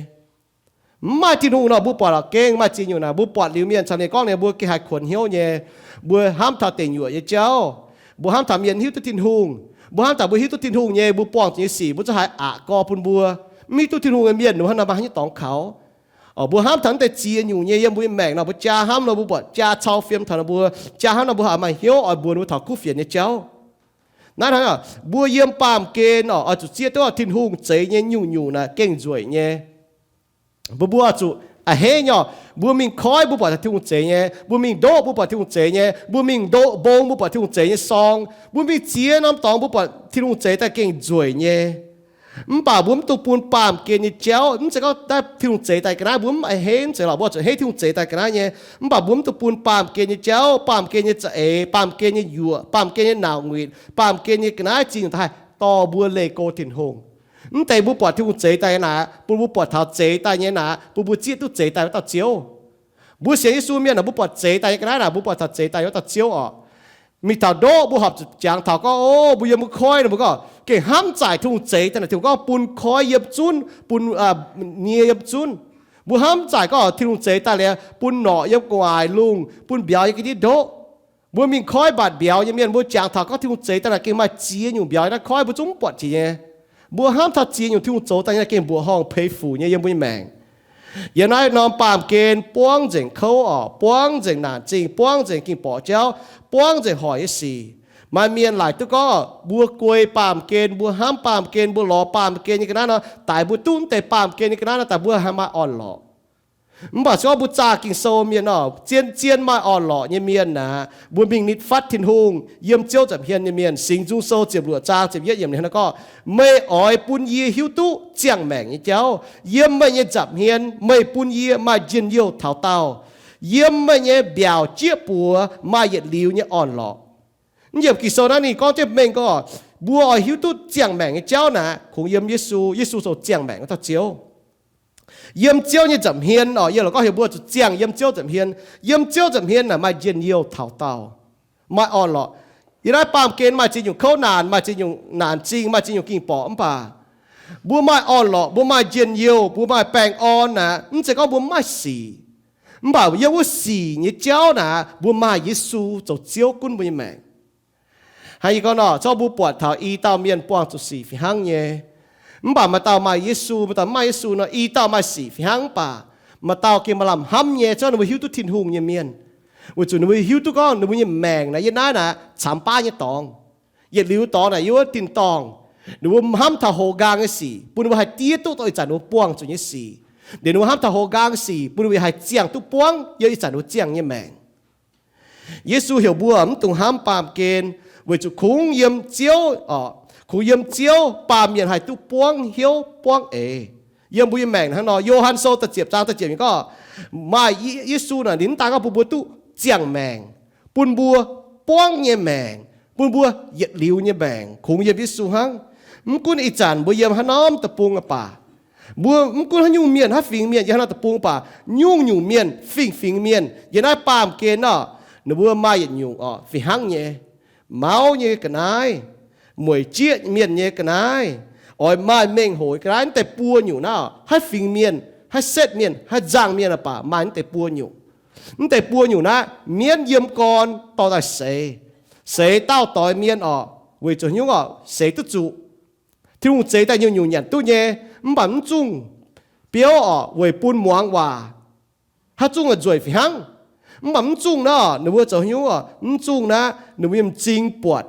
Mv maaih Tin-Hungh nor, mbuo buatc lorqc gengh maaih ziex nyungc naaic. Mbuo buatc liuz mienh caux ninh gorngv ninh mbuo gengh haih kuonx hnyouv nyei. Mbuo hnamv taux deic nyuoqc nyei jauv. Mbuo hnamv taux mienh hiuv duqv Tin-Hungh. Mbuo hnamv taux mbuo hiuv duqv Tin-Hungh nyei, mbuo buangh zuqc nyei sic mbuo zungv haih aqc gorx bun mbuo. Mv hiuv duqv Tin-Hungh nyei mienh, ninh mbuo hnangv nor maaih haaix nyungc dorngx kaux. Orqc, mbuo hnamv taux naaiv deix ziex nyungc nyei yiem mbuo nyei maengc nor, mbuo jaa hnamv nor, mbuo buatc jaa cau fiem taux ninh mbuo, jaa hnamv nor, mbuo haih maaih hnyouv oix mbuox ninh mbuo taux kuv fienx nyei jauv. Naaiv hnangv, mbuo yiem baamh gen orqc, oix zuqc zieqv duqv Tin-Hungh zeix nyei nyungc-nyungc naaic gengh nzueic nyei. Mbuo, mbuo oix zuqc a'hneiv nyei orqc, mbuo mingh koiv mbuo buatc taux Tin-Hungh zeix nyei, mbuo mingh ndoqv mbuo buatc Tin-Hungh zeix nyei, mbuo mingh ndoqv mbong mbuo buatc Tin-Hungh zeix nyei sorng, mbuo mingh ziex norm dorngx mbuo buatc Tin-Hungh zeix daaih gengh nzueic nyei. Mv baac mbuo mv dungx bun baamh gen nyei jauv, mv zeiz gorngv naaiv Tin-Hungh zeix daaih ga'naaiv mbuo mv a'hneiv, mv zeiz lorqc, mbuo zuqc a'hneiv Tin-Hungh zeix daaih ga'naaiv nyei. Mv baac mbuo mv dungx bun baamh gen nyei jauv, baamh gen nyei za'eix, baamh gen nyei yuoqc, baamh gen nyei nauc nguitc, baamh gen nyei ga'naaiv zingh daaih dorh mbuo leih go Tin-Hungh. Mv deix mbuo buatc Tin-Hungh zeix daaih nyei naaic, bun mbuo buatc taux zeix daaih nyei naaic, bun mbuo zieqv duqv zeix daaih wuov dauh Ziouv. Mbuo sienx Yesu mienh naaic, mbuo buatc zeix daaih nyei ga'naaiv naaic, mbuo buatc taux zeix daaih wuov dauh Ziouv orqc. Mingh taux ndoqv mbuo horpc zuqc jangx taux gorngv, o, mbuo yiem wuov koiv nor, mbuo gorngv gengh hnamv zaaic Tin-Hungh zeix daaih naaic, Tin-Hungh gorngv bun koiv yiem zunv, bun nie yiem zunv. Mbuo hnamv zaaic gorngv Tin-Hungh zeix daaih liuz bun norqc yiem gu'nguaaic lungh, bun mbiauz yiem ga'ndiev ndoqv. Mbuo mingh koiv mbatc mbiauz nyei mienh, mbuo jangx taux gorngv Tin-Hungh zeix daaih naaic gengh maaih ziex nyungc mbiauz naaiv koiv mbuo zungv mv buatc jiex nyei. Mbuo hnamv taux ziex nyungc Tin-Hungh zoux daaih nyei naaic gengh mbuoqc horngh peix fuc nyei yiem mbuo nyei maengc. Yiem naaiv norm baamh gen buangv nzengc kouv orqc, buangv nzengc naanc zingh, buangv nzengc ging borqc jauv, buangv nzengc hoic nyei sic. Maaih mienh laaic duqv gorngv mbuo guei baamh gen, mbuo hnamv baamh gen, mbuo lorz baamh gen nyei ga'naaiv nor, daaix mbuo duqv mv deix baamh gen nyei ga'naaiv nor, daaih mbuo haih maaih orn-lorqc. Mv baac se gorngv mbuo zaah Ging-Sou mienh nor, zien-zien maaih orn-lorqc nyei mienh aqv, mbuo mingh nitv fatv Tin-Hungh, yiem Ziouv nza'hmien nyei mienh. Singx Nzung Sou ziepc luoqc zaang ziepc yietv yiemc ninh hnangv gorngv, meih oix bun yie hiuv duqv ziangh maengc nyei jauv. Yiem meih nyei nza'hmien meih bun yie maaih njien-youh taux daauh. Yiem meih nyei mbiaauc jieqv buoz maaih yietc liuz nyei orn-lorqc. Mv yiemc Ging-Sou naaiv ninh gorngv jienv mengh gorngv, mbuo oix hiuv duqv ziangh maengc nyei jauv naaic, kungx yiem Yesu. Yesu zoux ziangh maengc wuov dauh Ziouv. Yiem Ziouv nyei nza'hmien orqc, yie lorqc gorngv heuc mbuo zuqc ziangh yiem Ziouv nza'hmien. Yiem Ziouv nza'hmien naaic maaih njien-youh taux daauh, maaih orn-lorqc. Yiem naaiv baamh gen maaih ziex nyungc kouv naanc, maaih ziex nyungc naanc zingh, maaih ziex nyungc ging borqc, mv baac mbuo maaih orn-lorqc, mbuo maaih njien-youh, mbuo maaih baengh orn naaic, mv zeiz gorngv mbuo mv maaih sic. Mv baac yiem wuov sic nyei jauv naaic, mbuo maaih Yesu zoux Ziouv gunv mbuo nyei maengc. Hnangv yie gorngv nor, zorqv mbuo buatc taux i dauh mienh buangh zuqc sic fih hnangv nyei. Mv baac maaih dauh maaih Yesu, maaih dauh mv maaih Yesu nor, i dauh maaih sic fih hnangv mv baac maaih dauh gengh maaih lamh hnamv nyei, zorqv ninh mbuo hiuv duqv Tin-Hungh nyei mienh. Weic zuqc ninh mbuo hiuv duqv gorngv ninh mbuo nyei maengc naaic yiem naaiv naaic camx baav nyei dorngx. Yietc liuz dorngx naaic yiem wuov tin-dorngh. Ninh mbuo hnamv taux hoz nqaang nyei sic bun ninh mbuo haih diev duqv dongh ih zanc ninh mbuo buangh zuqc nyei sic. Liuz ninh mbuo hnamv taux hoz nqaang sic bun ninh mbuo haih ziangh duqv buangv yiem ih zanc ninh mbuo ziangh nyei maengc. Yesu heuc mbuo mv dungx hnamv baamh gen, weic zuqc kungx yiem Ziouv, kungx yiem Ziouv baamh mienh haih duqv buangv hnyouv buangv eix. Yiem mbuo nyei maengc hnangv nor, Yo^han Sou da'ziepc zaang da'ziepc yiemc gorngv, maaih Yesu naaic ninh mv daan gorngv bun mbuo duqv ziangh maengc, bun mbuo buangv nyei maengc, bun mbuo yietc liuz nyei maengc kungx yiem Yesu hnangv. Mv gunv ih zanc mbuo yiem haaix norm deic-bung baac, mbuo mv gunv haaix nyungc mienh, haaix fingx mienh yiem haaix norm deic-bung baac, nyungc-nyungc mienh, fingx-fingx mienh yiem naaiv baamh gen orqc, ninh mbuo maaih yietc nyungc orqc fih hnangv nyei, mauv nyei ga'naaiv, mueic jieqv mienh nyei ga'naaiv, oix maaih mengh hoc nyei ga'naaiv. Mv deix buo nyungc naaiv, haaix fingx mienh, haaix setv mienh, haaix nzangc mienh baac maaih mv deix buo nyungc. Mv deix buo nyungc naaiv mienv yiem gorn dorh daaih seix, seix daauh doix mienh orqc, weic zuqc haaix nyungc orqc, seix duqv zuqc. Tin-Hungh zeix daaih nyungc-nyungc nyanc duqv nyei, mv baac mv zungh biouv orqc weic bun muangx waac, haaix zungh nzueic fih hnangv. Mv baac mv zungh naaiv orqc, ninh mbuo zoux haaix nyungc orqc, mv zungh naaiv ninh mbuo m'zing buatc.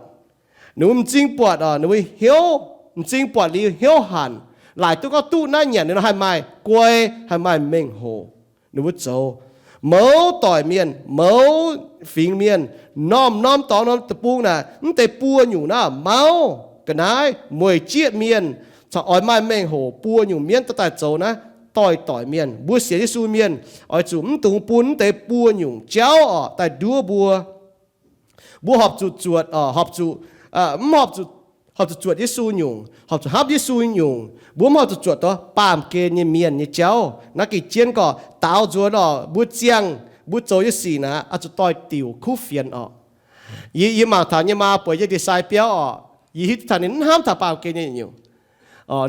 Ninh mbuo m'zing buatc orqc, ninh mbuo hnyouv, m'zing buatc liuz hnyouv hanc, laaic duqv gorngv duqv naaiv nyanc liuz nor haih maaih guai, haih maaih mengh hoc. Ninh mbuo zoux. Mouz doic mienh, mouz fingx mienh, norm-norm dorngx norm deic-bung naaic, mv deix buo nyungc naaiv, mauv ga'naaiv, mueic jieqv mienh, caux oix maaih mengh hoc buo nyungc mienv dorh daaih zoux naaiv doic-doic mienh. Mbuo sienx Yesu mienh oix zuqc mv dungx bun mv deix buo nyungc jauv orqc daaih nduov mbuo. Mbuo horpc zuqc zuotc, horpc zuqc, mv horpc zuqc, horpc zuqc zuotc Yesu nyungc, horpc zuqc hnamv Yesu nyungc. Mbuo mv horpc zuqc zuotc dongh baamh gen nyei mienh nyei jauv. Naaiv gengh jienv gorqv daaux nzuonx orqc, mbuo ziangh, mbuo zoux nyei sic naaic oix zuqc doix-diuc kuv fienx orqc. Yie, yie mangc taux nyei maa bueix nyei ndie-sai biauv orqc, yie hiuv duqv taux ninh mv hnamv taux baamh gen nyei nyungc.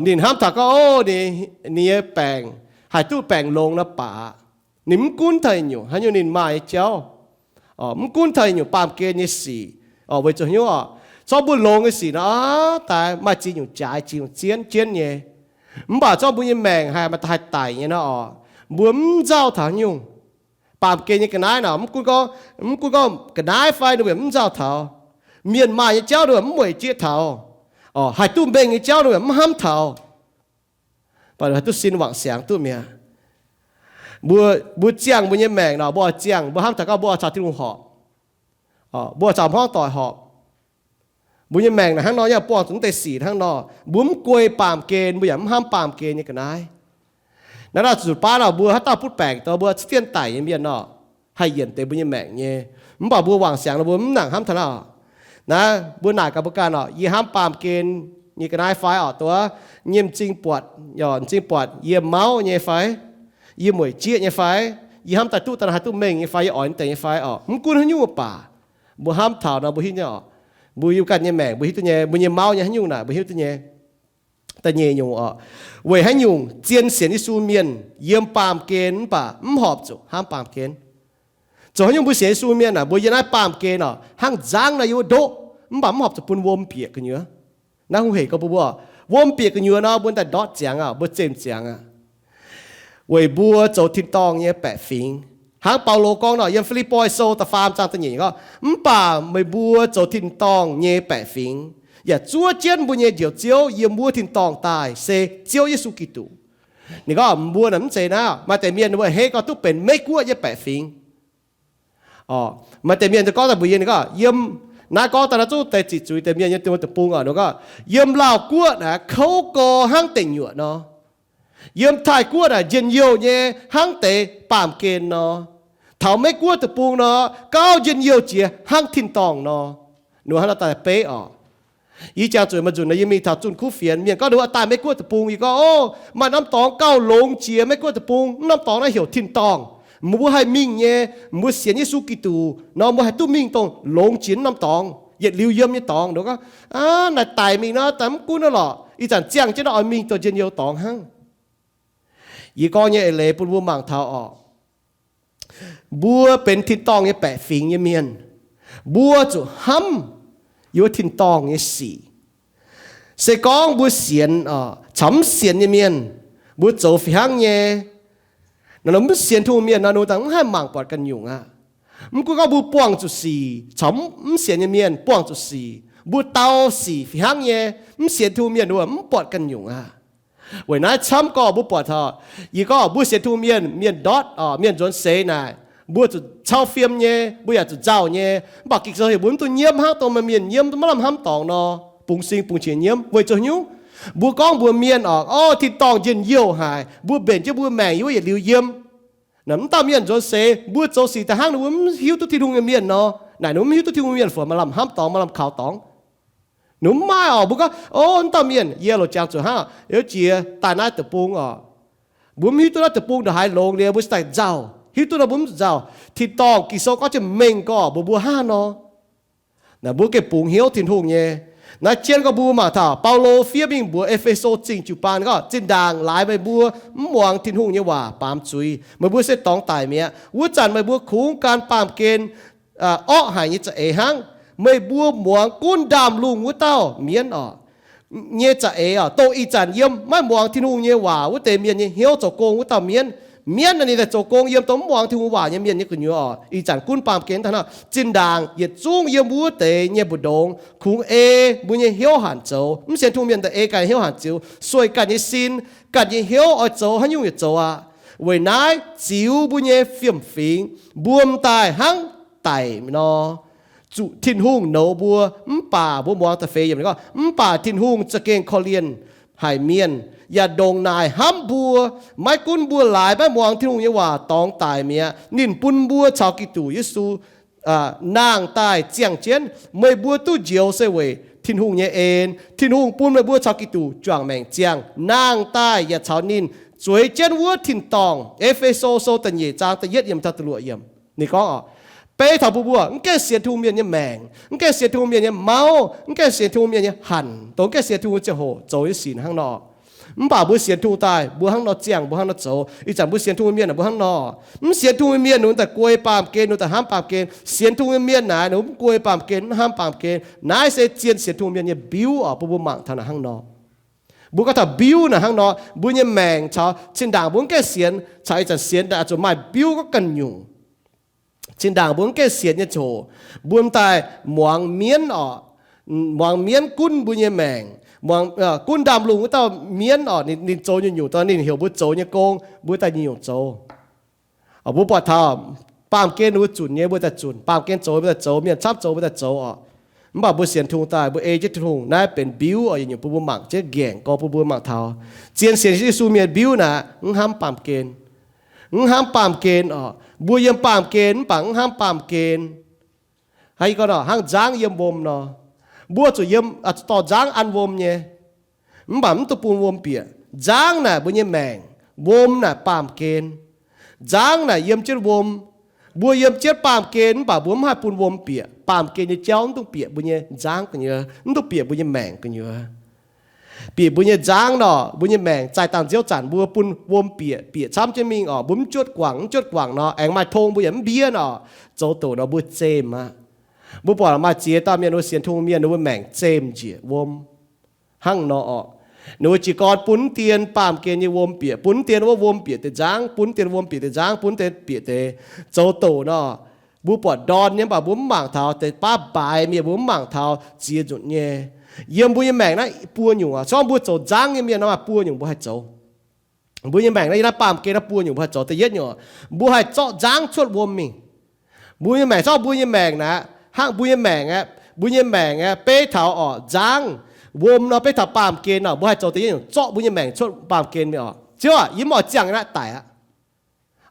Ninh hnamv taux gorngv, o, ninh nyei baengc, haih duqv baengc longx nor baac, ninh mv gunv taux nyungc haaix nyungc ninh maaih nyei jauv, mv gunv taux nyungc baamh gen nyei sic, weic zuqc haaix nyungc orqc, zorqv mbuo longx nyei sic nor, daaih maaih ziex nyungc jaaix, ziex nyungc jienv jienv nyei. Mv baac zorqv mbuo nyei maengc haih maaih haih daic nyei nor orqc, mbuo mv nzauh taux haaix nyungc. Baamh gen nyei ga'naaiv nor, mv gunv gorngv, mv gunv gorngv ga'naaiv fai, ninh mbuo mv nzauh taux. Mienh maaih nyei jauv ninh mbuo mv mueic jieqv taux. Haih duqv mengh nyei jauv ninh mbuo mv hnamv taux. Mv baac haih duqv sin wangc siangx duqv mi'aqv. Mbuo, mbuo ziangh mbuo nyei maengc nor, mbuo oix ziangh, mbuo hnamv taux gorngv mbuo oix caux Tin-Hungh horpc. Mbuo oix caux hmuangv doic horpc. Mbuo nyei maengc naaic hnangv nor, yaac buangh zuqc mv deix sic hnangv nor. Mbuo mv guei baamh gen, mbuo yaac mv hnamv baamh gen nyei ga'naaiv. Naaiv dauh zuqc baav nor, mbuo haaix dauh butv baengc dongh mbuo ciev dienv daic nyei mienh nor, haih yienc deix mbuo nyei maengc nyei. Mv baac mbuo wangc siangx nor, mbuo mv nangc hnamv taux naaiv. Naaiv mbuo naaic gaax mbuo ganh orqc, yie hnamv baamh gen nyei ga'naaiv fai orqc, dongh nyei m'zing buatc, m'zing buatc yie mauv nyei fai, yie mueic jieqv nyei fai, yie hnamv daaih duqv daaih haih duqv mengh nyei fai, yie oix deix nyei fai orqc. Mv gunv haaix nyungc baac, Mbuo hnamv taux nor mbuo hiuv nyei oc. Mbuo yiem ganh nyei maengc mbuo hiuv duqv nyei, mbuo nyei mauv nyei haaix nyungc naaic mbuo hiuv duqv nyei. Da'nyeic nyungc oc, weic haaix nyungc zien sienx Yesu mienh yiem baamh gen mv baac mv horpc zuqc hnamv baamh gen? Zoux haaix nyungc mbuo sienx Yesu mienh aah, mbuo yiem naaiv baamh gen oc, hnangv nzangv nor yiem wuov ndoqv, mv baac mv horpc zuqc bun wuom bieqc gu'nyuoz. Naaiv hungh heic gorngv mbuo, mbuo wuom bieqc gu'nyuoz nor mbuo daaih ndortv ziangx aqv, mbuo zemh ziangx aqv. Weic mbuo zoux tin-dorngh nyei baeqc fingx. Hnangv Baulo gorngv nor, yiem Fi^lipv^poi Sou da'faam zaang da'nyeic gorngv, mv baac meih mbuo zoux tin-dorngh nyei baeqc fingx, yaac zuov jienv mbuo nyei Njoux Ziouv yiem wuov tin-dorngh daaih, se Ziouv Yesu Giduc. Ninh gorngv mbuo naaic mv zeiz naaiv, maaih deix mienh ninh mbuo hei gorngv duqv benx Meiv-Guoqv nyei baeqc fingx. Maaih deix mienh gorngv daaih mbuox yie, ninh gorngv yiem naaiv, gorngv daaih naaiv zungv deix ziqc zuiz deix mienh nyei deic-bung oc, ninh gorngv yiem Laauh Guoqv naaic kouv gor hnangv deic nyuoqc nor. Yiem Taiv Guoqv naaic njien-youh nyei hnangv deix baamh gen nor. Taux Meiv-Guoqv deic-bung nor, gauh njien-youh jiex hnangv tin-dorngh nor. Ninh mbuo hnangv nor daaih beiv oc. Yie jangx zuqc maaih nzunc nor yie mingh taux zunh kuv fienx, mienh gorngv ninh mbuo daaih Meiv-Guoqv deic-bung. Yie gorngv, ov, maaih norm dorngx gauh longx jiex Meiv-Guoqv deic-bung, norm dorngx naaiv heuc tin-dorngh. Mbuo haih mingh nyei, mbuo sienx Yesu Giduc nor mbuo haih duqv mingh dongh longx jiex norm dorngx, yietc liuz yiem nyei dorngx. Ninh gorngv, aav, naaic daic mingh nor daaih mv gunv naaiv lorqc, ih zanc ziangh jienv nor oix mingh dongh njien-youh dorngx hnangv. Yie gorngv nyei eix leiz bun mbuo mangc taux oc. Mbuo benx tin-dorngh nyei baeqc fingx nyei mienh, mbuo zuqc hnamv yiem wuov tin-dorngh nyei sic. Se gorngv mbuo sienx caux mv sienx nyei mienh, mbuo zoux fih hnangv nyei, nor mv sienx Tin-Hungh mienh nor ninh mbuo daaih mv haih mangc buatc ganh nyungc aqv. Mv gunv gorngv mbuo buangh zuqc sic caux mv sienx nyei mienh buangh zuqc sic, mbuo dau sic fih hnangv nyei, mv sienx Tin-Hungh mienh ninh mbuo mv buatc ganh nyungc aqv. Weic naaiv camv gorqv mbuo buatc taux, yie gorngv mbuo sienx Tin-Hungh mienh, mienh ndortv, mienh nzuonx seix naaic, mbuo zuqc cau fiem nyei, mbuo yaac zuqc nzauh nyei. Mv baac Ging-Sou heuc mbuo mv dungx nyiemv hnangv dongh maaih mienh nyiemv maiv lamh hnamv dorngx nor, bungx sing bungx qiex nyiemv. Weic zuqc haaix nyungc? Mbuo gorngv mbuox mienh oc, ov, tin-dorngh njien-youh haic, mbuo mbenc jienv mbuo maengc yiem wuov yietc liuz yiem. Naaic mv dauh mienh nzuonx seix mbuo zoux sic daaih hnangv ninh mbuo mv hiuv duqv Tin-Hungh nyei mienh nor, naaic ninh mbuo mv hiuv duqv Tin-Hungh mienh fai maaih lamh hnamv dorngx, maaih lamh kaux dorngx. Ninh mbuo mv maaih oc. Mbuo gorngv, ov, mv dauh mienh, yie loc jangx zuqc hnangv, yiem jiex daaih naaiv deic-bung oc, mbuo mv hiuv duqv naaiv deic-bung ndongc haaix longx liuz mbuo cingx daaih nzauh, hiuv duqv nor mbuo mv zuqc nzauh. Tin-dorngh Ging-Sou gorngv jienv mengh gorqv mbuox mbuo hnangv nor. Naaic mbuo gengh bungx hnyouv Tin-Hungh nyei. Naaiv jienv gorngv mbuo mangc taux Baulo fiev mingh mbuox E^fe^so Zingh jiu-baang gorngv, zinh ndaangc laaix meih mbuo mv muangx Tin-Hungh nyei waac baamz zuiz, meih mbuo se dorngx daic mi'aqv. Wuov zanc meih mbuo kungx gan baamh gen orqv haic nyei za'eix hnangv. Meih mbuo muangx gunv ndaamv-lungh wuov dauh mienv oc nyei za'eix oc, dongh ih zanc yiem maiv muangx Tin-Hungh nyei waac wuov deix mienh nyei hnyouv zoux gong wuov dauh mienv. Mienv naaic ninh daaih zoux gong yiem dongh mv muangx Tin-Hungh waac nyei mienh nyei gu'nyuoz oc. Ih zanc gunv baamh gen daaih hnangv. Zinh ndaangc yietc zungv yiem wuov deix nyei mbu'ndongx kungx ei mbuo nyei hnyouv hanc zoux. Mv sienx Tin-Hungh mienh daaih ei ganh hnyouv hanc zoux, sueih ganh nyei sin, ganh nyei hnyouv oix zoux haaix nyungc yietc zoux aqv. Weic naaiv ziux mbuo nyei fiem-fingx, mbuo m'daaih hnangv daic nor. Zuqc Tin-Hungh nouz mbuo, mv baac mbuo muangx da'feix yiemc gorngv, mv baac Tin-Hungh za'gengh korv-lienh haic mienh, yaac ndongc naaic hnamv mbuo. Maiv gunv mbuo laaix maiv muangx Tin-Hungh nyei waac dorngx daic mi'aqv, ninh bun mbuo caux Giduc Yesu nangh daaih ziangh jienv. Meih mbuo duqv njoux se weic Tin-Hungh nyei en. Tin-Hungh bun meih mbuo caux Giduc juangc maengc ziangh, nangh daaih yaac caux ninh zueiz jienv wuov tin-dorngh. E^fe^so Sou da'nyeic zaang da'yietv yiemc taux da'luoqc yiemc. Ninh gorngv oc, beiv taux mbuo, mbuo mv gaengh sienx Tin-Hungh mienh nyei maengc, mv gaengh sienx Tin-Hungh mienh nyei mauv, mv gaengh sienx Tin-Hungh mienh nyei hanc, dongh mv gaengh sienx Tin-Hungh ziangh hoc zoux nyei sic hnangv nor. Mv baac mbuo sienx Tin-Hungh daaih, mbuo hnangv nor ziangh, mbuo hnangv nor zoux. Ih zanc mbuo sienx Tin-Hungh mienh naaic, mbuo hnangv nor. Mv sienx Tin-Hungh mienh, ninh daaih guei baamh gen, ninh daaih hnamv baamh gen. Sienx Tin-Hungh mienh naaic, ninh mv guei baamh gen, mv hnamv baamh gen. Naaiv se zien sienx Tin-Hungh mienh nyei mbiuv oc. Bun mbuo mangc taux naaic hnangv nor. Mbuo gorngv taux mbiuv naaic hnangv nor, mbuo nyei maengc caux zinh ndaangc mbuo mv gaengh sienx, caux ih zanc sienx daaih zuqc maaih mbiuv gorngv ganh nyungc. Zinh ndaangc mbuo mv gaengh sienx nyei ziangh hoc, mbuo m'daaih muangx mienv oc, muangx mienv gunv mbuo nyei maengc, gunv ndaamv-lungh wuov dauh mienv oc, ninh zoux nyungc-nyungc daaih, ninh heuc mbuo zoux nyei gong, mbuo daaih nyungc-nyungc zoux. Mbuo buatc taux baamh gen mbuo zunc nyei, mbuo daaih zunc, baamh gen zoux mbuo daaih zoux, mienh camv zoux mbuo daaih zoux oc. Mv baac mbuo sienx Tin-Hungh daaih, mbuo ei jienv Tin-Hungh, naaiv benx mbiuv oc. Yietc nyungc bun mbuo mangc jienv nqaengc gorngv bun mbuo mangc taux zien sienx Yesu mienh mbiuv naaic, mv hnamv baamh gen. Mv hnamv baamh gen oc. Mbuo yiem baamh gen mv baac mv hnamv baamh gen. Hnangv nzangv yiem wuom nor, mbuo zuqc yiem, zuqc dorh nzangv an wuom nyei. Mv baac mv dungx bun wuom bieqc. Nzangv naaic mbuo nyei maengc, wuom naaic baamh gen. Nzangv naaic yiem jienv wuom, Mbuo yiem jienv baamh gen mv baac mbuo mv haih bun wuom bieqc. Baamh gen nyei jauv mv dungx bieqc mbuo nyei nzangv gu'nyuoz, mv dungx bieqc mbuo nyei maengc gu'nyuoz. Bieqc mbuo nyei nzangv nor, mbuo nyei maengc zaih dangh nziouv zanc mbuo bun wuom bieqc, bieqc camv jienv mingh oc. Mbuo mv juotv guangc, mv juotv guangc nor, aengx maaih tong mbuo yaac mv mbiev nor, zoux doqc nor mbuo zemh aqv. Mbuo buatc maaih ziex dauh mienh, mbuo sienx Tin-Hungh mienh, ninh mbuo maengc zemh njiec wuom hnangv nor oc. Ninh mbuo jiez gorn bun dien baamh gen nyei wuom bieqc, bun dien wuov wuom bieqc deix nzangv, bun dien wuom bieqc deix nzangv, bun dien bieqc deix, zoux doqc nor, mbuo buatc ndorn nyei mv baac mbuo mv mangc taux, deix baav mbaaix mienh mbuo mv mangc taux ziex nzunc nyei. Yiem mbuo nyei maengc naaiv buo nyungc oc, se gorngv mbuo zoux nzangv nyei mienh nor, maaih buo nyungc mbuo haih zoux. Mbuo nyei maengc naaiv yiem naaiv baamh gen naaiv buo nyungc mbuo haih zoux. Da'yietv nyungc, mbuo haih zorqv nzangv cuotv wuom mingh. Mbuo nyei maengc, zorqv mbuo nyei maengc naaiv, hnangv mbuo nyei maengc aeqv, mbuo nyei maengc aeqv, beiv taux oc nzangv, wuom nor beiv taux baamh gen nor, mbuo haih zoux da'yietv nyungc zorqv mbuo nyei maengc cuotv baamh gen mingh oc. Ziouv aac, yie mv oix ziangh yiem naaiv daic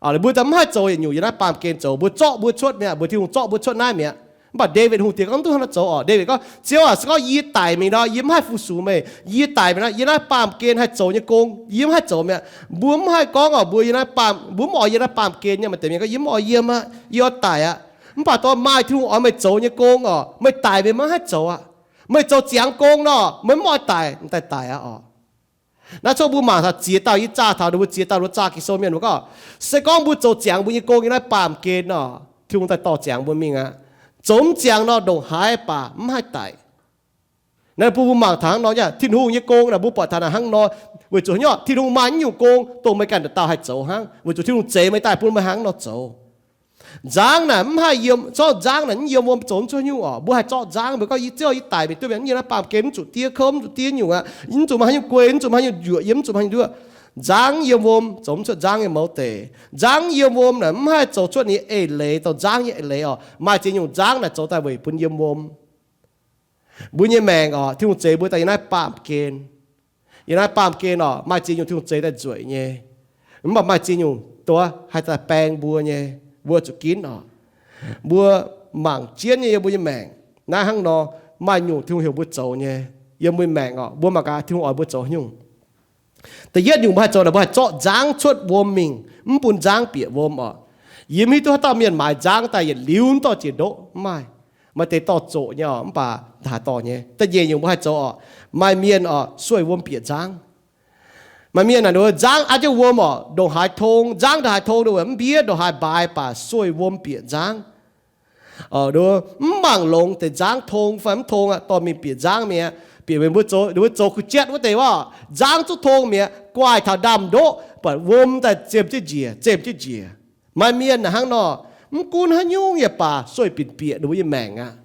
aqv. Mbuo za'gengh mv haih zoux yietc nyungc yiem naaiv baamh gen zoux. Mbuo zorqv mbuo cuotv mi'aqv, mbuox Tin-Hungh zorqv mbuo cuotv naaiv mi'aqv. Mv baac Ndaawitv Hungh diex gorngv mv duqv hnangv naaiv zoux oc. Ndaawitv gorngv, Ziouv aac, se gorngv yie daic mingh nor, yie mv haih fu-sux meih. Yie daic mingh nor, yiem naaiv baamh gen haih zoux nyei gong yie mv haih zoux mi'aqv. Mbuo mv haih gorngv oc, mbuo yiem naaiv baamh, mbuo mv oix yiem naaiv baamh gen nyei. Maaih deix mienh gorngv, yie mv oix yiem aqv, yie oix daic aqv. Mv baac dongh maaih Tin-Hungh oix meih zoux nyei gong oc, meih daic meih maiv haih zoux aqv. Meih zoux ziangx gong nor, meih mv oix daic, m'daaih daic aqv oc. Naaiv cuotv mbuo mangc taux ziex dauh, yie zaah taux ninh mbuo ziex dauh, ninh mbuo zaah Ging-Sou mienh, mbuo gorngv, se gorngv mbuo zoux ziangx mbuo nyei gong yiem naaiv baamh gen nor, Tin-Hungh daaih dorh ziangx mbuo mingh aqv. Zoux mv ziangx nor, ndongc haaix baac mv haih daic. Naaiv bun mbuo mangc taux hnangv nor nyei, Tin-Hungh nyei gong naaic mbuo buatc taux naaic hnangv nor, weic zuqc nyei Tin-Hungh maaih nyungc gong dongh meih ganh dauh dauh haih zoux hnangv, weic zuqc Tin-Hungh zeix meih daaih bun meih hnangv nor zoux. Nzangv naaic mv haih yiem, zorqv nzangv naaic mv yiem wuom zoux mv cuotv nyungc oc. Mbuo haih zorqv nzangv, mbuo gorngv, Ziouv, yie daic mingh duqv mienh, yiem naaiv baamh gen mv zuqc diev kouv, mv zuqc diev nyungc aqv, mv zuqc maaih haaix nyungc guei, mv zuqc maaih haaix nyungc njuoqc yiem, mv zuqc maaih haaix nyungc nduov. Nzangv yiem wuom zoux mv cuotv nzangv nyei mouz deix. Nzangv yiem wuom naaic mv haih zoux cuotv ninh nyei eix leiz, dongh nzangv nyei eix leiz oc. Maaih ziex nyungc nzangv naaic zoux daaih weic bun yiem wuom. Mbuo nyei maengc oc, Tin-Hungh zeix mbuo daaih yiem naaiv baamh gen. Yiem naaiv baamh gen oc, maaih ziex nyungc Tin-Hungh zeix daaih nzueic nyei. Mv baac maaih ziex nyungc dongh haih daaih baeng mbuo nyei, mbuo zuqc ginv oc. Mbuo mangc jienv nyei yiem mbuo nyei maengc naaiv hnangv nor, maaih nyungc Tin-Hungh heuc mbuo zoux nyei. Yiem mbuo nyei maengc oc, mbuo mangc gaax Tin-Hungh oix mbuo zoux haaix nyungc. Da'yietv nyungc mbuo haih zoux naaic, mbuo haih zorqv nzangv cuotv wuom mingh, mv bun nzangv bieqc wuom oc. Yie mv hiuv duqv haaix dauh mienh maaiz nzangv daaih yietc liuz mv dorh jiex ndoqv, mv maaih. Maaih deix dorh zoqc nyei oc, mv baac haaix dorh nyei. Da'nyeic nyungc mbuo haih zoux oc, maaih mienh oc sueih wuom bieqc nzangv. Maaih mienh naaic nzangv an jienv wuom oc, ndongc haaix tong, nzangv ndongc haaix tong, mv mbiev ndongc haaix mbaaix baac sueih wuom bieqc nzangv. Mv mangc longx deix nzangv tong fai mv tong aqv, dorh mingh bieqc nzangv mi'aqv. Bieqc mingh mbuo zoux, mbuo zoux kuh jatv wuov deix waac, nzangv zuqv tong mi'aqv, guaaih taux ndaamv-ndoqv, buatc wuom daaih zemh jienv njiec, zemh jienv njiec. Maaih mienh naaic hnangv nor, mv gunv haaix nyungc yaac baac sueih binc bieqc ninh mbuo nyei maengc aqv.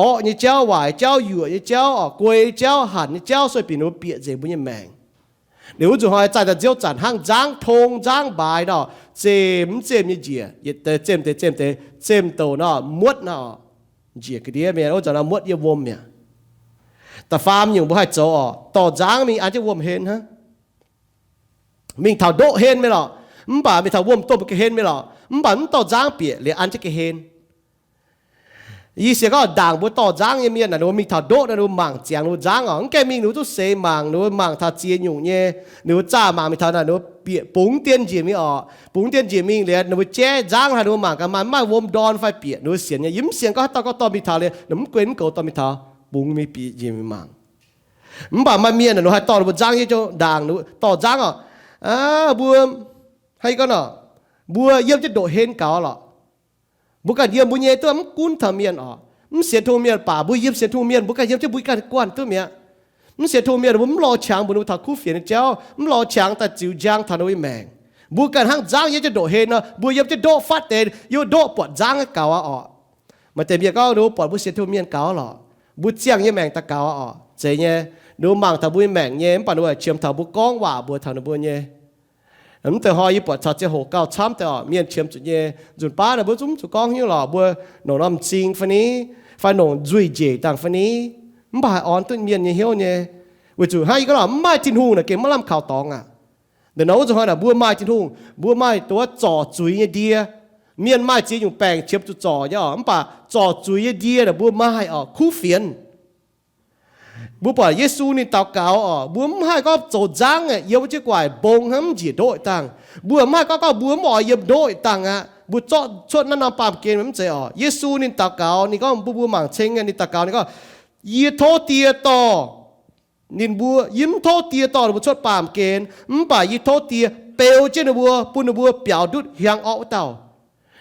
Orqv nyei jauv, waaic jauv, yuoqc nyei jauv, orqv guei jauv, hanc nyei jauv, sueih binc ninh mbuo bieqc nzengc mbuo nyei maengc. Liuz wuov nzunc hnoi zaih daaih nziouv zanc hnangv nzangv tong nzangv mbaaix nor, zemh mv zemh nyei njiec, yietc deix zemh deix zemh deix, zemh douc nor muotv nor, njiec ga'ndiev mi'aqv. Wuov zanc nor muotv yiem wuom mi'aqv. Da'faam nyungc mbuo haih zoux oc, dorh nzangv mingh an jienv wuom-hlen hnangv. Mingh taux ndoqv hlen mi'aqv lorqc, mv baac mingh taux wuom-domh ga'hlen mi'aqv lorqc, mv baac mv dorh nzangv bieqc liuz an jienv ga'hlen. Yie sienx gorngv ndaangc mbuo dorh nzangv nyei mienh naaic, ninh mbuo mingh taux ndoqv naaic, ninh mbuo mangc ziangx ninh mbuo nzangv oc. Mv gaengh mingh ninh mbuo duqv seix mangc, ninh mbuo mangc taux ziex nyungc nyei, ninh mbuo zaah mangc mingh taux naaic, ninh mbuo bieqc bungx dien njiec mingh oc. Bungx dien njiec mingh liuz ninh mbuo jaiv nzangv haaix, ninh mbuo mangc gaax maaih, maaih wuom ndorn fai bieqc, ninh mbuo sienx nyei. Yie mv sienx gorngv haaix dauh gorngv dorh mingh taux liuz, ninh mv guei mv goux dorh mingh taux, bungx mingh bieqc njiec mingh mangc. Mv baac maaih mienh naaic, ninh haih dorh ninh mbuo nzangv yiem jienv ndaangc, ninh dorh nzangv oc. Mbuo, hnangv yie gorngv nor, mbuo yiem jienv ndoqv hlen gaux lorqc. Mbuo ganh yiem mbuo nyei duqv, mv gunv taux mienh oc. Mv sienx Tin-Hungh mienh baac mbuo yiem sienx Tin-Hungh mienh, mbuo ganh yiem jienv mbuo ganh guanh duqv mi'aqv. Mv sienx Tin-Hungh mienh mbuo mv lorz qangx mbuox ninh mbuo taux kuv fienx nyei jauv, mv lorz qangx daaih ziux njang taux ninh mbuo nyei maengc. Mbuo ganh hnangv nzangv yiem jienv ndoqv hlen nor, mbuo yiem jienv ndoqv fatv deix, yiem ndoqv buatc nzangv gaux aqv oc. Maaih deix mienh gorngv ninh mbuo buatc mbuo sienx Tin-Hungh mienh gaux lorqc, mbuo ziangh nyei maengc daaih gaux aqv oc. Zeiz nyei, ninh mbuo mangc taux mbuo nyei maengc nyei, mv baac ninh mbuo qiemx taux mbuo gorngv waac mbuox taux ninh mbuo nyei. Mv deix hnoi yie buatc caux ziangh hoc gauh camv deix oc, mienh qiemx zuqc nyei. Nzunc baav naaic mbuo zungv mv zuqc gorngv hnyouv lorqc, mbuo nongc norm m'zing fai ni, fai nongc nzuih njiec dangh fai ni, mv baac haih orn duqv mienh nyei hnyouv nyei. Weic zuqc hnangv yie gorngv lorqc, mv maaih Tin-Hungh naaic gengh maiv lamh kaux dorngx aqv. Da'nyeic wuov nzunc hnoi naaic mbuo maaih Tin-Hungh, mbuo maaih dongh wuov zorc zuiz nyei ndie. Mienh maaih ziex nyungc baengc qiemx zuqc zorc nyei oc, mv baac zorc zuiz nyei ndie naaic mbuo maaih oc, kuv fienx. Mbuo buatc Yesu ninh daux gaux oc, mbuo mv haih gorngv zoux nzangv yiem wuov jienv gu'nguaaic mbong hnangv mv njiec ndoqv dangh. Mbuo mv haih gorngv, gorngv mbuo mv oix yiem ndoqv dangh aqv. mbuo zorqv cuotv naaiv norm baamh gen maiv zeiz orqc. Yesu ninh daux gaux, ninh gorngv mbuo, mbuo mangc ceng, ninh daux gaux ninh gorngv, Yie tov Die dorh ninh mbuo, yie mv tov Die dorh ninh mbuo cuotv baamh gen, mv baac yie tov Die beu jienv ninh mbuo, bun ninh mbuo biaux ndutv hiaang orqv wuov dauh.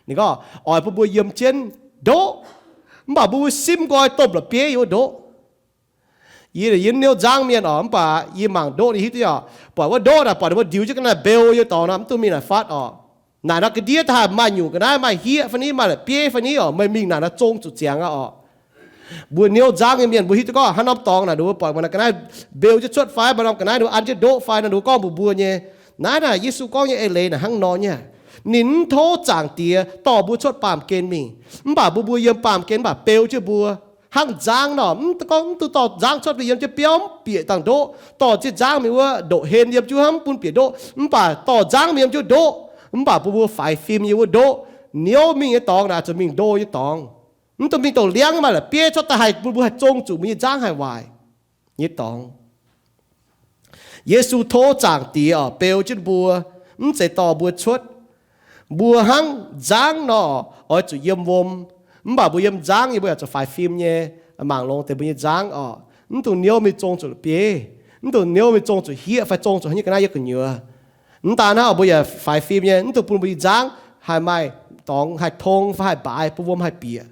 Ninh gorngv oix bun mbuo yiem jienv ndoqv, mv baac mbuo mbuo simv nqoi domh la'bieiv yiem wuov ndoqv. Yie, yie niouv nzangv mienh orqc, mv baac yie mangc ndoqv ninh hiuv duqv orqc, buatc wuov ndoqv naaic buatc ninh mbuo ndiux jienv ga'naaiv mbeu yiem dorngx nor, mv duqv mingh naaic fatv orqc. Naaic nor ga'ndiev daaih haih maaih nyungc ga'naaiv, maaih hieqv fai ni, maaih la'bieiv fai ni orqc, meih mingh naaic nor zong zuqc ziangx aqv orqc. Mbuo niouv nzangv nyei mienh mbuo hiuv duqv gorngv haaix norm dorngx naaic ninh mbuo buatc maaih ga'naaiv mbeu jienv cuotv fai maaih norm ga'naaiv ninh mbuo an jienv ndoqv fai nor, ninh mbuo gorngv mbuox mbuo nyei. Naaiv naaic Yesu gorngv nyei eix leiz naaic hnangv nor nyei. Ninh mv tov Zaangc Diex dorh mbuo cuotv baamh gen mingh, mv baac mbuo mbuo yiem baamh gen mv baac beu jienv mbuo. Hnangv nzangv nor, mv gorngv mv duqv dorh nzangv cuotv mingh yiem jienv biauv mv bieqc dangh ndoqv, dorh jienv nzangv mingh wuov ndoqv-hlen yiem jienv hnamv bun bieqc ndoqv, mv baac dorh nzangv mingh yiem jienv ndoqv, mv baac mbuo mbuo faix fim nyei wuov ndoqv. Niouv mingh nyei dorngx naaic zuqc mingh ndo nyei dorngx. Mv duqv mingh douz-liangv maaih la'bieiv cuotv daaih haih bun mbuo haih zong zuqc mbuo nyei nzangv haih waaic nyei dorngx. Yesu tov Zaangc Diex orqc beu jienv mbuo, mv zeiz dorh mbuo cuotv. Mbuo hnangv nzangv nor, oix zuqc yiem wuom, mv baac mbuo yiem nzangv nyei mbuo yaac zuqc faix fim nyei. Mangc longx deix mbuo nyei nzangv orqc, mv dungx niouv mingh zong zuqc la'bieiv, mv dungx niouv mingh zong zuqc hieqv fai zong zuqc haaix nyungc ga'naaiv yiem gu'nyuoz. Mv daan hnangv, mbuo yaac faix fim nyei, mv dungx bun mbuo nyei nzangv haih maaih dorngx haih tong fai haih mbaaix, bun wuom haih bieqc.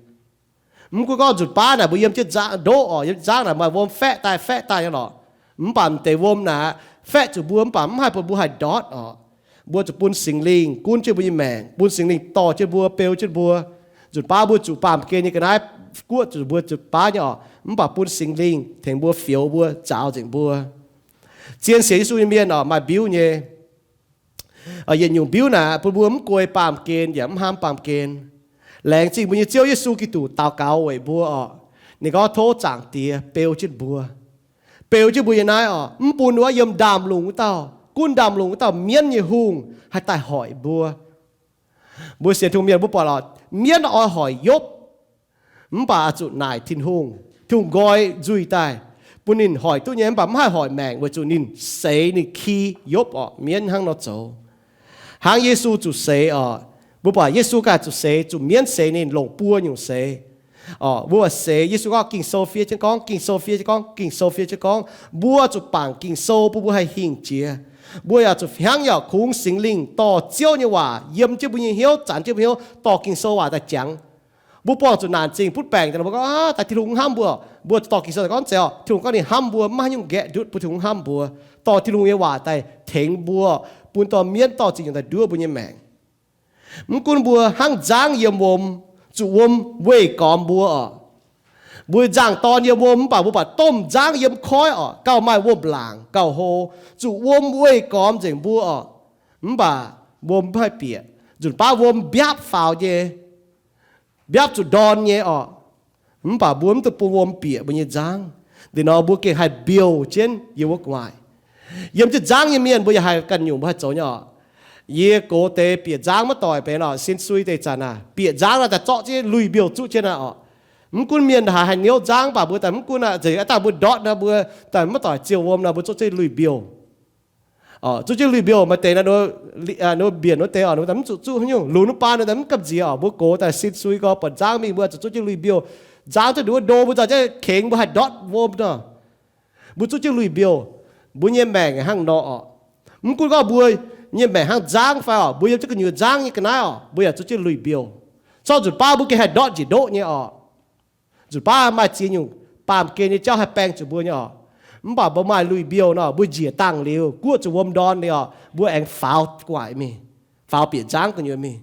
Mv gunv gorngv nzunc baav naaic mbuo yiem jienv nzangv ndoqv orqc, yiem nzangv naaic maaih wuom faeqv daaih faeqv daaih nyei lorqc. Mv baac mv deix wuom naaic faeqv zuqc mbuo mv baac mv haih bun mbuo haih ndortv orqc. Mbuo zuqc bun Singx Lingh gunv jienv mbuo nyei maengc, bun Singx Lingh dorh jienv mbuo, beu jienv mbuo. Nzunc baav mbuo zuqc baamh gen nyei ga'naaiv guoqv zuqc mbuo nzunc baav nyei orqc, mv baac bun Singx Lingh tengx mbuo fioux mbuo, nzaaux nzengc mbuo. Zien sienx Yesu nyei mienh orqc, maaih mbiuv nyei. Yietc nyungc mbiuv naaic bun mbuo mv guei baamh gen yaac mv hnamv baamh gen. Laengz zingh mbuo nyei Ziouv Yesu Giduc daux gaux weic mbuo orqc. Ninh gorngv tov Zaangc Diex beu jienv mbuo, beu jienv mbuo nyei naaiv orqc, mv bun wuov yiem ndaamv-lungh wuov dauh, gunv ndaamv-lungh wuov dauh mienv nyei hungh haih daaih hoic mbuo. Mbuo sienx Tin-Hungh mienh mbuo buatc lorqc, mienv oix hoic Yopv, mv baac zuqc naaic Tin-Hungh, Tin-Hungh nqoi nzuih daaih bun ninh hoic duqv nyei, mv baac mv haih hoic maengc weic zuqc ninh seix ninh ki Yopv orqc. Mienv hnangv nor zoux. Hnangv Yesu zuqc seix orqc. Mbuo buatc Yesu ganh zuqc seix, zuqc mienv seix ninh longc buo nyungc seix. Orqc, mbuo buatc seix Yesu gorngv Ging-Sou fiev jienv gorngv, Ging-Sou fiev jienv gorngv, Ging-Sou fiev jienv gorngv, mbuo zuqc bangc Ging-Sou bun mbuo haih hingh jiex. Mbuo yaac zuqc hnangv yaac kungx Singx Lingh dorh Ziouv nyei waac yiem jienv mbuo nyei hnyouv, zanc jienv mbuo hnyouv, dorh Ging-Sou waac daaih jangx. Mbuo buangh zuqc naanc zingh butv baengc daaih, mbuo gorngv, Aa, daaih Tin-Hungh mv hnamv mbuo. Mbuo dorh Ging-Sou daaih gorngv zeiz orqc, Tin-Hungh gorngv ninh hnamv mbuo, mv maaih haaix nyungc nqaeqv ndutv bun Tin-Hungh hnamv mbuo. Dorh Tin-Hungh nyei waac daaih tengx mbuo, bun dorh mienv dorh zingh nyungc daaih nduov mbuo nyei maengc. Mv gunv mbuo hnangv nzangv yiem wuom, zuqc wuom weih gormx mbuo orqc. Mbuo nzangv-dorn yiem wuom mv baac mbuo buatc domh nzangv yiem koiv orqc, gauh maaih wuom-laangc gauh hlo, zuqc wuom weih gormx nzengc mbuo orqc. Mv baac wuom mv haih bieqc. Nzunc baav wuom mbiaapv faaux nyei, mbiaapv zuqc ndorn nyei orqc. Mv baac mbuo mv duqv bun wuom bieqc mbuo nyei nzangv. Liuz nor mbuo gengh haih mbiouh jienv yiem wuov gu'nguaaic. Yiem jienv nzangv nyei mienh mbuo yaac haih ganh nyungc mbuo haih zoux nyei orqc. Yie gox deix bieqc nzangv maiv doic benx orqc, sin sui deix zanc aac, bieqc nzangv naaic daaih zorqv jienv lui-mbiouh zuqv jienv naaic orqc. Mv gunv mienh haiz haih niouv nzangv baac mbuo daaih mv gunv aqv, nzengc aav dangh mbuo ndortv nor mbuo daaih maiv doic ziouh wuom nor mbuo zuqv jienv lui-mbiouh. Zuqv jienv lui-mbiouh maaih deix naaiv, mbienc wuov deix orqc, mbuo daaih mv zuqc zuqv haaix nyungc, lunx wuov baan mbuo daaih mv gamh nziex orqc. Mbuo gox daaih sin sui gorx buatc nzangv mingh mbuo zuqc zuqv jienv lui-mbiouh. Nzangv zuqv nduov ndo mbuo daaih jienv kengx mbuo haih ndortv wuom nor. Mbuo zuqv jienv lui-mbiouh. Mbuo nyei maengc hnangv nor orqc. Mv gunv gorngv mbuo nyei maengc hnangv nzangv fai orqc, mbuo yiem jienv gu'nyuoz nzangv nyei ga'naaiv orqc, mbuo yaac zuqv jienv lui-mbiouh. Corc nzunc baav mbuo gengh haih ndortv njiec ndoqv nyei orqc. Nzunc baav maaih ziex nyungc baamh gen nyei jauv haih baeng zuqc mbuo nyei orqc. Mv baac mbuo maaih lui-mbiouh nor, mbuo njiec dangh liuz guoqv zuqc wuom ndorn liuz orqc, mbuo aengx faaux gu'nguaaic mingh, faaux bieqc nzangv gu'nyuoz mingh.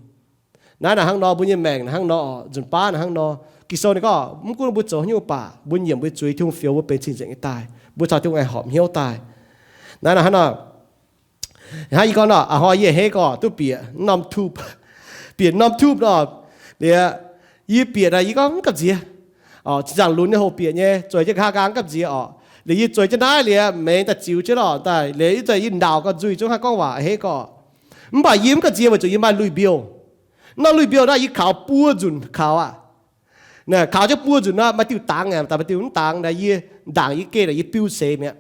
Naaiv naaic hnangv nor, mbuo nyei maengc naaic hnangv nor, nzunc baav naaic hnangv nor. Ging-Sou ninh gorngv mv gunv mbuo zoux haaix nyungc baac mbuo nyiemc mbuo zuiz, Tin-Hungh fioux mbuo benx cing-nzengc nyei daaih, mbuo caux Tin-Hungh aengx horpc hnyouv daaih. Naaiv naaic hnangv nor, hnangv yie gorngv nor, a'hnoi yie a'hneiv gorngv duqv bieqc norm tube, bieqc norm tube nor, liuz yie bieqc naaic yie gorngv mv gamh nziex. Zinh ndaangc lunx nyei hoc bieqc nyei, zueiz jienv nqa'haav nqaang mv gamh nziex orqc. Liuz yie zueiz jienv naaiv liuz, maengx daaih ziux jienv orqc, daaih liuz yie zueiz yie ndaauc gau nzuih zungv haih gorngv waac a'hneiv gorngv. Mv baac yie mv gamh nziex weic zuqc yie maaih lui-mbiouh. Nor lui-mbiouh naaiv yie kaux buo nzunc kaux aqv. Kaux jienv buo nzunc nor maaih diuh dangx, maaih diuh mv dangx naaic, yie ndaangc yie geh naaic yie biu seix mi'aqv.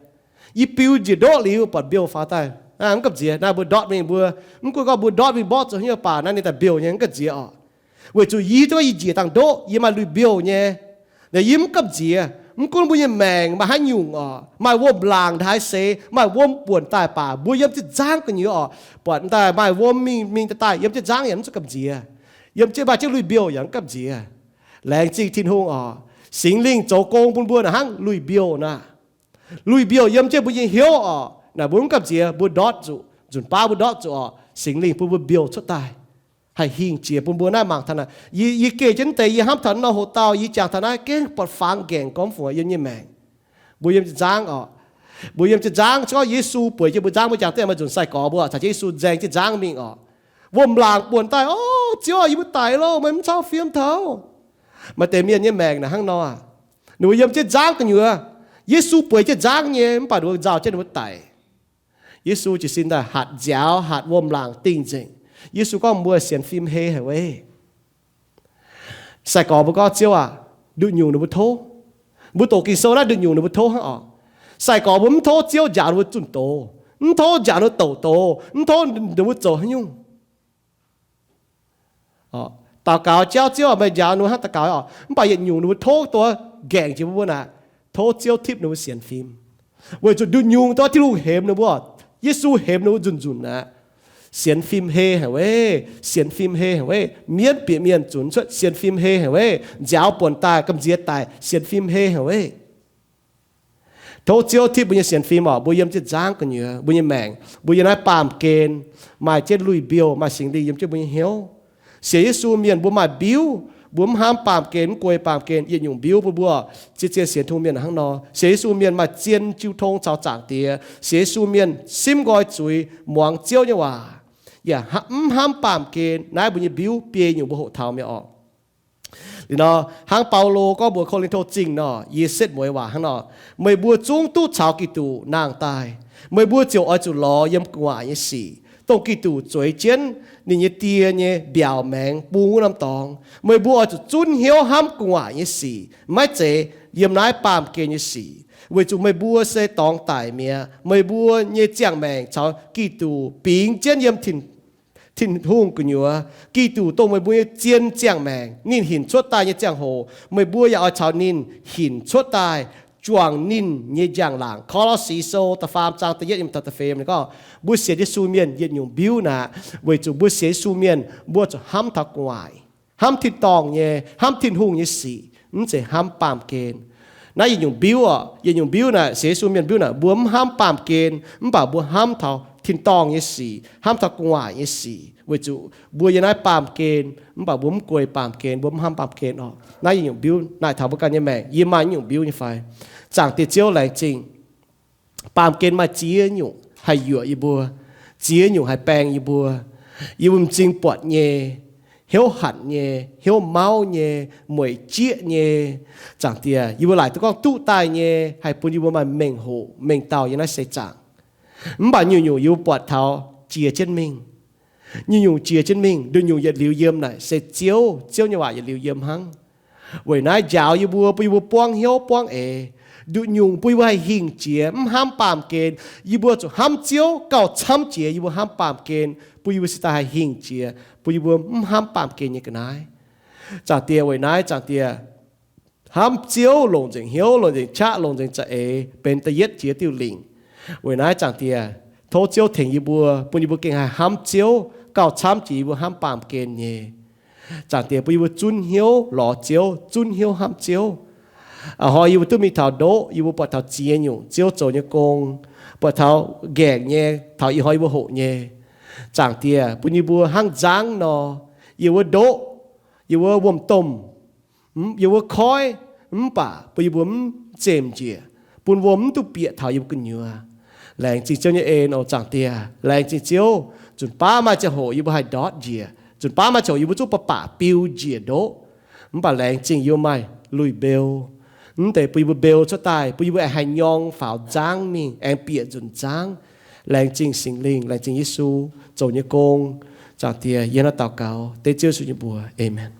Yie biu njiec ndoqv liuz buatc mbiouh faaux daaih. Mv gamh nziex. Naaiv mbuo ndortv mingh mbuo, mv gunv gorngv mbuo ndortv mingh mborqv zuqc haaix nyungc baac naaiv ninh daaih mbiouh nyei, mv gamh nziex orqc. Weic zuqc yie duqv yie njiec dangh ndoqv, yie maaih lui-mbiouh nyei. Naaiv yie mv gamh nziex. Mv gunv mbuo nyei maengc maaih haaix nyungc orqc, maaih wuom-laangc ndaaih seix, maaih wuom buonc daaih baac mbuo yiem jienv nzangv gu'nyuoz orqc, buatc daaih maaih wuom mingh mingh daaih daaih, yiem jienv nzangv yaac mv zuqc gamh nziex. Yiem jienv maaih jienv lui-mbiouh yaac mv gamh nziex. Laengz zingh Tin-Hungh orqc. Singx Lingh zoux gong bun mbuo naaic hnangv lui-mbiouh naaic. Lui-mbiouh yiem jienv mbuo nyei hnyouv orqc, naaic mbuo mv gamh nziex, mbuo ndortv zuqc, nzunc baav mbuo ndortv zuqc orqc, Singx Lingh bun mbuo mbiouh cuotv daaih, haih hingh jiex bun mbuo naaiv mangc taux naaic. Yie, yie geh jienv deix, yie hnamv taux nor hoc dauh, yie jangx taux naaiv gengh buatc fangx nqaengc gormx fungx yiem nyei maengc. Mbuo yiem jienv nzangv orqc. Mbuo yiem jienv nzangv, se gorngv Yesu bueix jienv mbuo nzangv, mbuo jangx deix maaih nzunc sai-gorx mbuo caux jienv Yesu nzaeng jienv nzangv mingh orqc. Wuom-laangc buonc daaih, O, Ziouv, yie mbuo daic loh, meih mv cau fiem taux. Maaih deix mienh nyei maengc naaic hnangv nor, ninh mbuo yiem jienv nzangv gu'nyuoz, Yesu bueix jienv nzangv nyei, mv baac ninh mbuo nzauh jienv ninh mbuo daic. Yesu jiez sin daaih hatc nziaaux, hatc wuom-laangc dingh nzengc. Yesu gorngv, Mbuo sienx fim hei haic weic. Sai-gorx mbuo gorngv, Ziouv aac, nduqc nyungc ninh mbuo tov. Mbuo doqc Ging-Sou naaiv nduqc nyungc ninh mbuo tov hnangv orqc. Sai-gorx mbuo mv tov Ziouv njaaux ninh mbuo zunh doz, mv tov njaaux ninh mbuo douc doz, mv tov ninh mbuo zoux haaix nyungc. Daux gaux, Jauv Ziouv, meih njaaux ninh mbuo hnangv daux gaux orqc. Mv baac yietc nyungc ninh mbuo tov dongh nqaengc jiex mbuo naaic, tov Ziouv tipv ninh mbuo sienx fim. Weic zuqc nduqc nyungc dongh Tin-Hungh hemx ninh mbuo, Yesu hemx ninh mbuo nzunc nzunc aqv. Sienx fim hei haic weic, sienx fim hei haic weic. Mienv bieqc mienh zunc cuotv sienx fim hei haic weic. Nziaaux buonc daaih, gamh nziex daic, sienx fim hei haic weic. Tov Ziouv tipv mbuo nyei sienx fim orqc. Mbuo yiem jienv nzangv gu'nyuoz, mbuo nyei maengc, mbuo yiem naaiv baamh gen maaih jienv lui-mbiouh, maaih Singx Lingh yiem jienv mbuo nyei hnyouv. Sienx Yesu mienh mbuo maaih mbiuv, mbuo mv hnamv baamh gen, mv guei baamh gen. Yietc nyungc mbiuv bun mbuo, zien-zien sienx Tin-Hungh mienh hnangv nor. Sienx Yesu mienh maaih zien jiu tong caux Zaangc Diex. Sienx Yesu mienh simv nqoi zuiz, muangx Ziouv nyei waac, yaac mv hnamv baamh gen. Naaiv mbuo nyei mbiuv biei nyungc mbuo hoqc taux mi'aqv orqc. Liuz nor, hnangv Baulo gorngv mbuox Ko^lin^to Zingh nor, yie setv mueiz waac hnangv nor, Meih mbuo zungv duqv caux Giduc nangh daaih. Meih mbuo ziouc oix zuqc lorz yiem gu'nguaaic nyei sic, dongh Giduc zueiz jienv ninh nyei Die nyei mbiaauc maengx bung wuov norm dorngx. Meih mbuo oix zuqc zunv hnyouv hnamv gu'nguaaic nyei sic, maiv zeiz yiem naaiv baamh gen nyei sic, weic zuqc meih mbuo se dorngx daic mi'aqv. Meih mbuo nyei ziangh maengc caux Giduc bingx jienv yiem Tin-Hungh gu'nyuoz. Giduc dongh meih mbuo nyei zien ziangh maengc, ninh hinc cuotv daaih nyei ziangh hoc, meih mbuo yaac oix caux ninh hinc cuotv daaih, juangc ninh nyei njang-laangc. Ko^lo^si Sou da'faam zaang da'yietv yiem da'feix gorngv, mbuo sienx Yesu mienh yietc nyungc mbiuv naaic, weic zuqc mbuo sienx Yesu mienh mbuo zuqc hnamv taux gu'nguaaic, hnamv tin-dorngh nyei, hnamv Tin-Hungh nyei sic, mv zeiz hnamv baamh gen. Naaiv yietc nyungc mbiuv orqc, yietc nyungc mbiuv naaic, sienx Yesu mienh mbiuv naaic, mbuo mv hnamv baamh gen, mv baac mbuo hnamv taux tin-dorngh nyei sic, hnamv taux gu'nguaaic nyei sic, weic zuqc mbuo yiem naaiv baamh gen, mv baac mbuo mv guei baamh gen, mbuo mv hnamv baamh gen orqc. Naaiv yietc nyungc mbiuv naaic taux mbuo ganh nyei maengc, yie maaih nyungc mbiuv nyei fai? Zaangc Diex Ziouv, laengz zingh. Baamh gen maaih ziex nyungc haih yuoqc yie mbuo, ziex nyungc haih baeng yie mbuo. Yie mbuo m'zing buatc nyei, hnyouv hatc nyei, hnyouv mauv nyei, mueic jieqv nyei, Zaangc Diex, yie mbuo laaic duqv gorngv duqv daaih nyei, haih bun yie mbuo maaih mengh hoc mengh dauh yiem naaiv seix zaangc. Mv baac nyungc-nyungc yie mbuo buatc taux jiex jienv mingh. Nyungc-nyungc jiex jienv mingh, nduqc nyungc yietc liuz yiem naaic se Ziouv, Ziouv nyei waac yietc liuz yiem hnangv. Weic naaiv njaaux yie mbuo, bun yie mbuo buangv hnyouv buangv eix. Nduqc nyungc bun yie mbuo haih hingh jiex, mv hnamv baamh gen. Yie mbuo zuqc hnamv Ziouv gauh camv jiex yie mbuo hnamv baamh gen, bun yie mbuo cingx daaih haih hingh jiex, bun yie mbuo mv hnamv baamh gen nyei ga'naaiv. Zaangc Diex, weic naaiv Zaangc Diex, hnamv Ziouv longc nzengc hnyouv, longc nzengc qaqv, longc nzengc za'eix benx da'yietv jiex diuh lingc. Weic naaiv Zaangc Diex, tov Ziouv tengx yie mbuo, bun yie mbuo gengh haih hnamv Ziouv gauh camv jiex yie mbuo hnamv baamh gen nyei. Zaangc Diex, bun yie mbuo zunv hnyouv lorz Ziouv, zunv hnyouv hnamv Ziouv. A'hnoi yie mbuo duqv mingh taux ndoqv, yie mbuo buatc taux ziex nyungc Ziouv zoux nyei gong, buatc taux nqaengc nyei, taux ih hnoi yie mbuo hoqc nyei. Zaangc Diex, bun yie mbuo hnangv nzangv nor, yie mbuo ndoqv, yie mbuo wuom-domh, yie mbuo koiv, mv baac bun yie mbuo mv zemh njiec, bun wuom mv duqv bieqc taux yie mbuo gu'nyuoz. Laengz zingh Ziouv nyei en oc, Zaangc Diex. Laengz zingh Ziouv, nzunc baav maaih ziangh hoc yie mbuo haih ndortv njiec, nzunc baav maaih ziangh hoc yie mbuo zungv ba'baac biu njiec ndoqv. Mv baac laengz zingh yie mbuo maaih lui-mbeu, mv deix bun yie mbuo mbeu cuotv daaih, bun yie mbuo aengx haih nyorng faaux nzangv mingh, aengx bieqc nzunc nzangv. Laengz zingh Singx Lingh, laengz zingh Yesu zoux nyei gong. Zaangc Diex, yie hnangv naaiv daux gaux dengv Ziouv Yesu nyei mbuox. Aamen.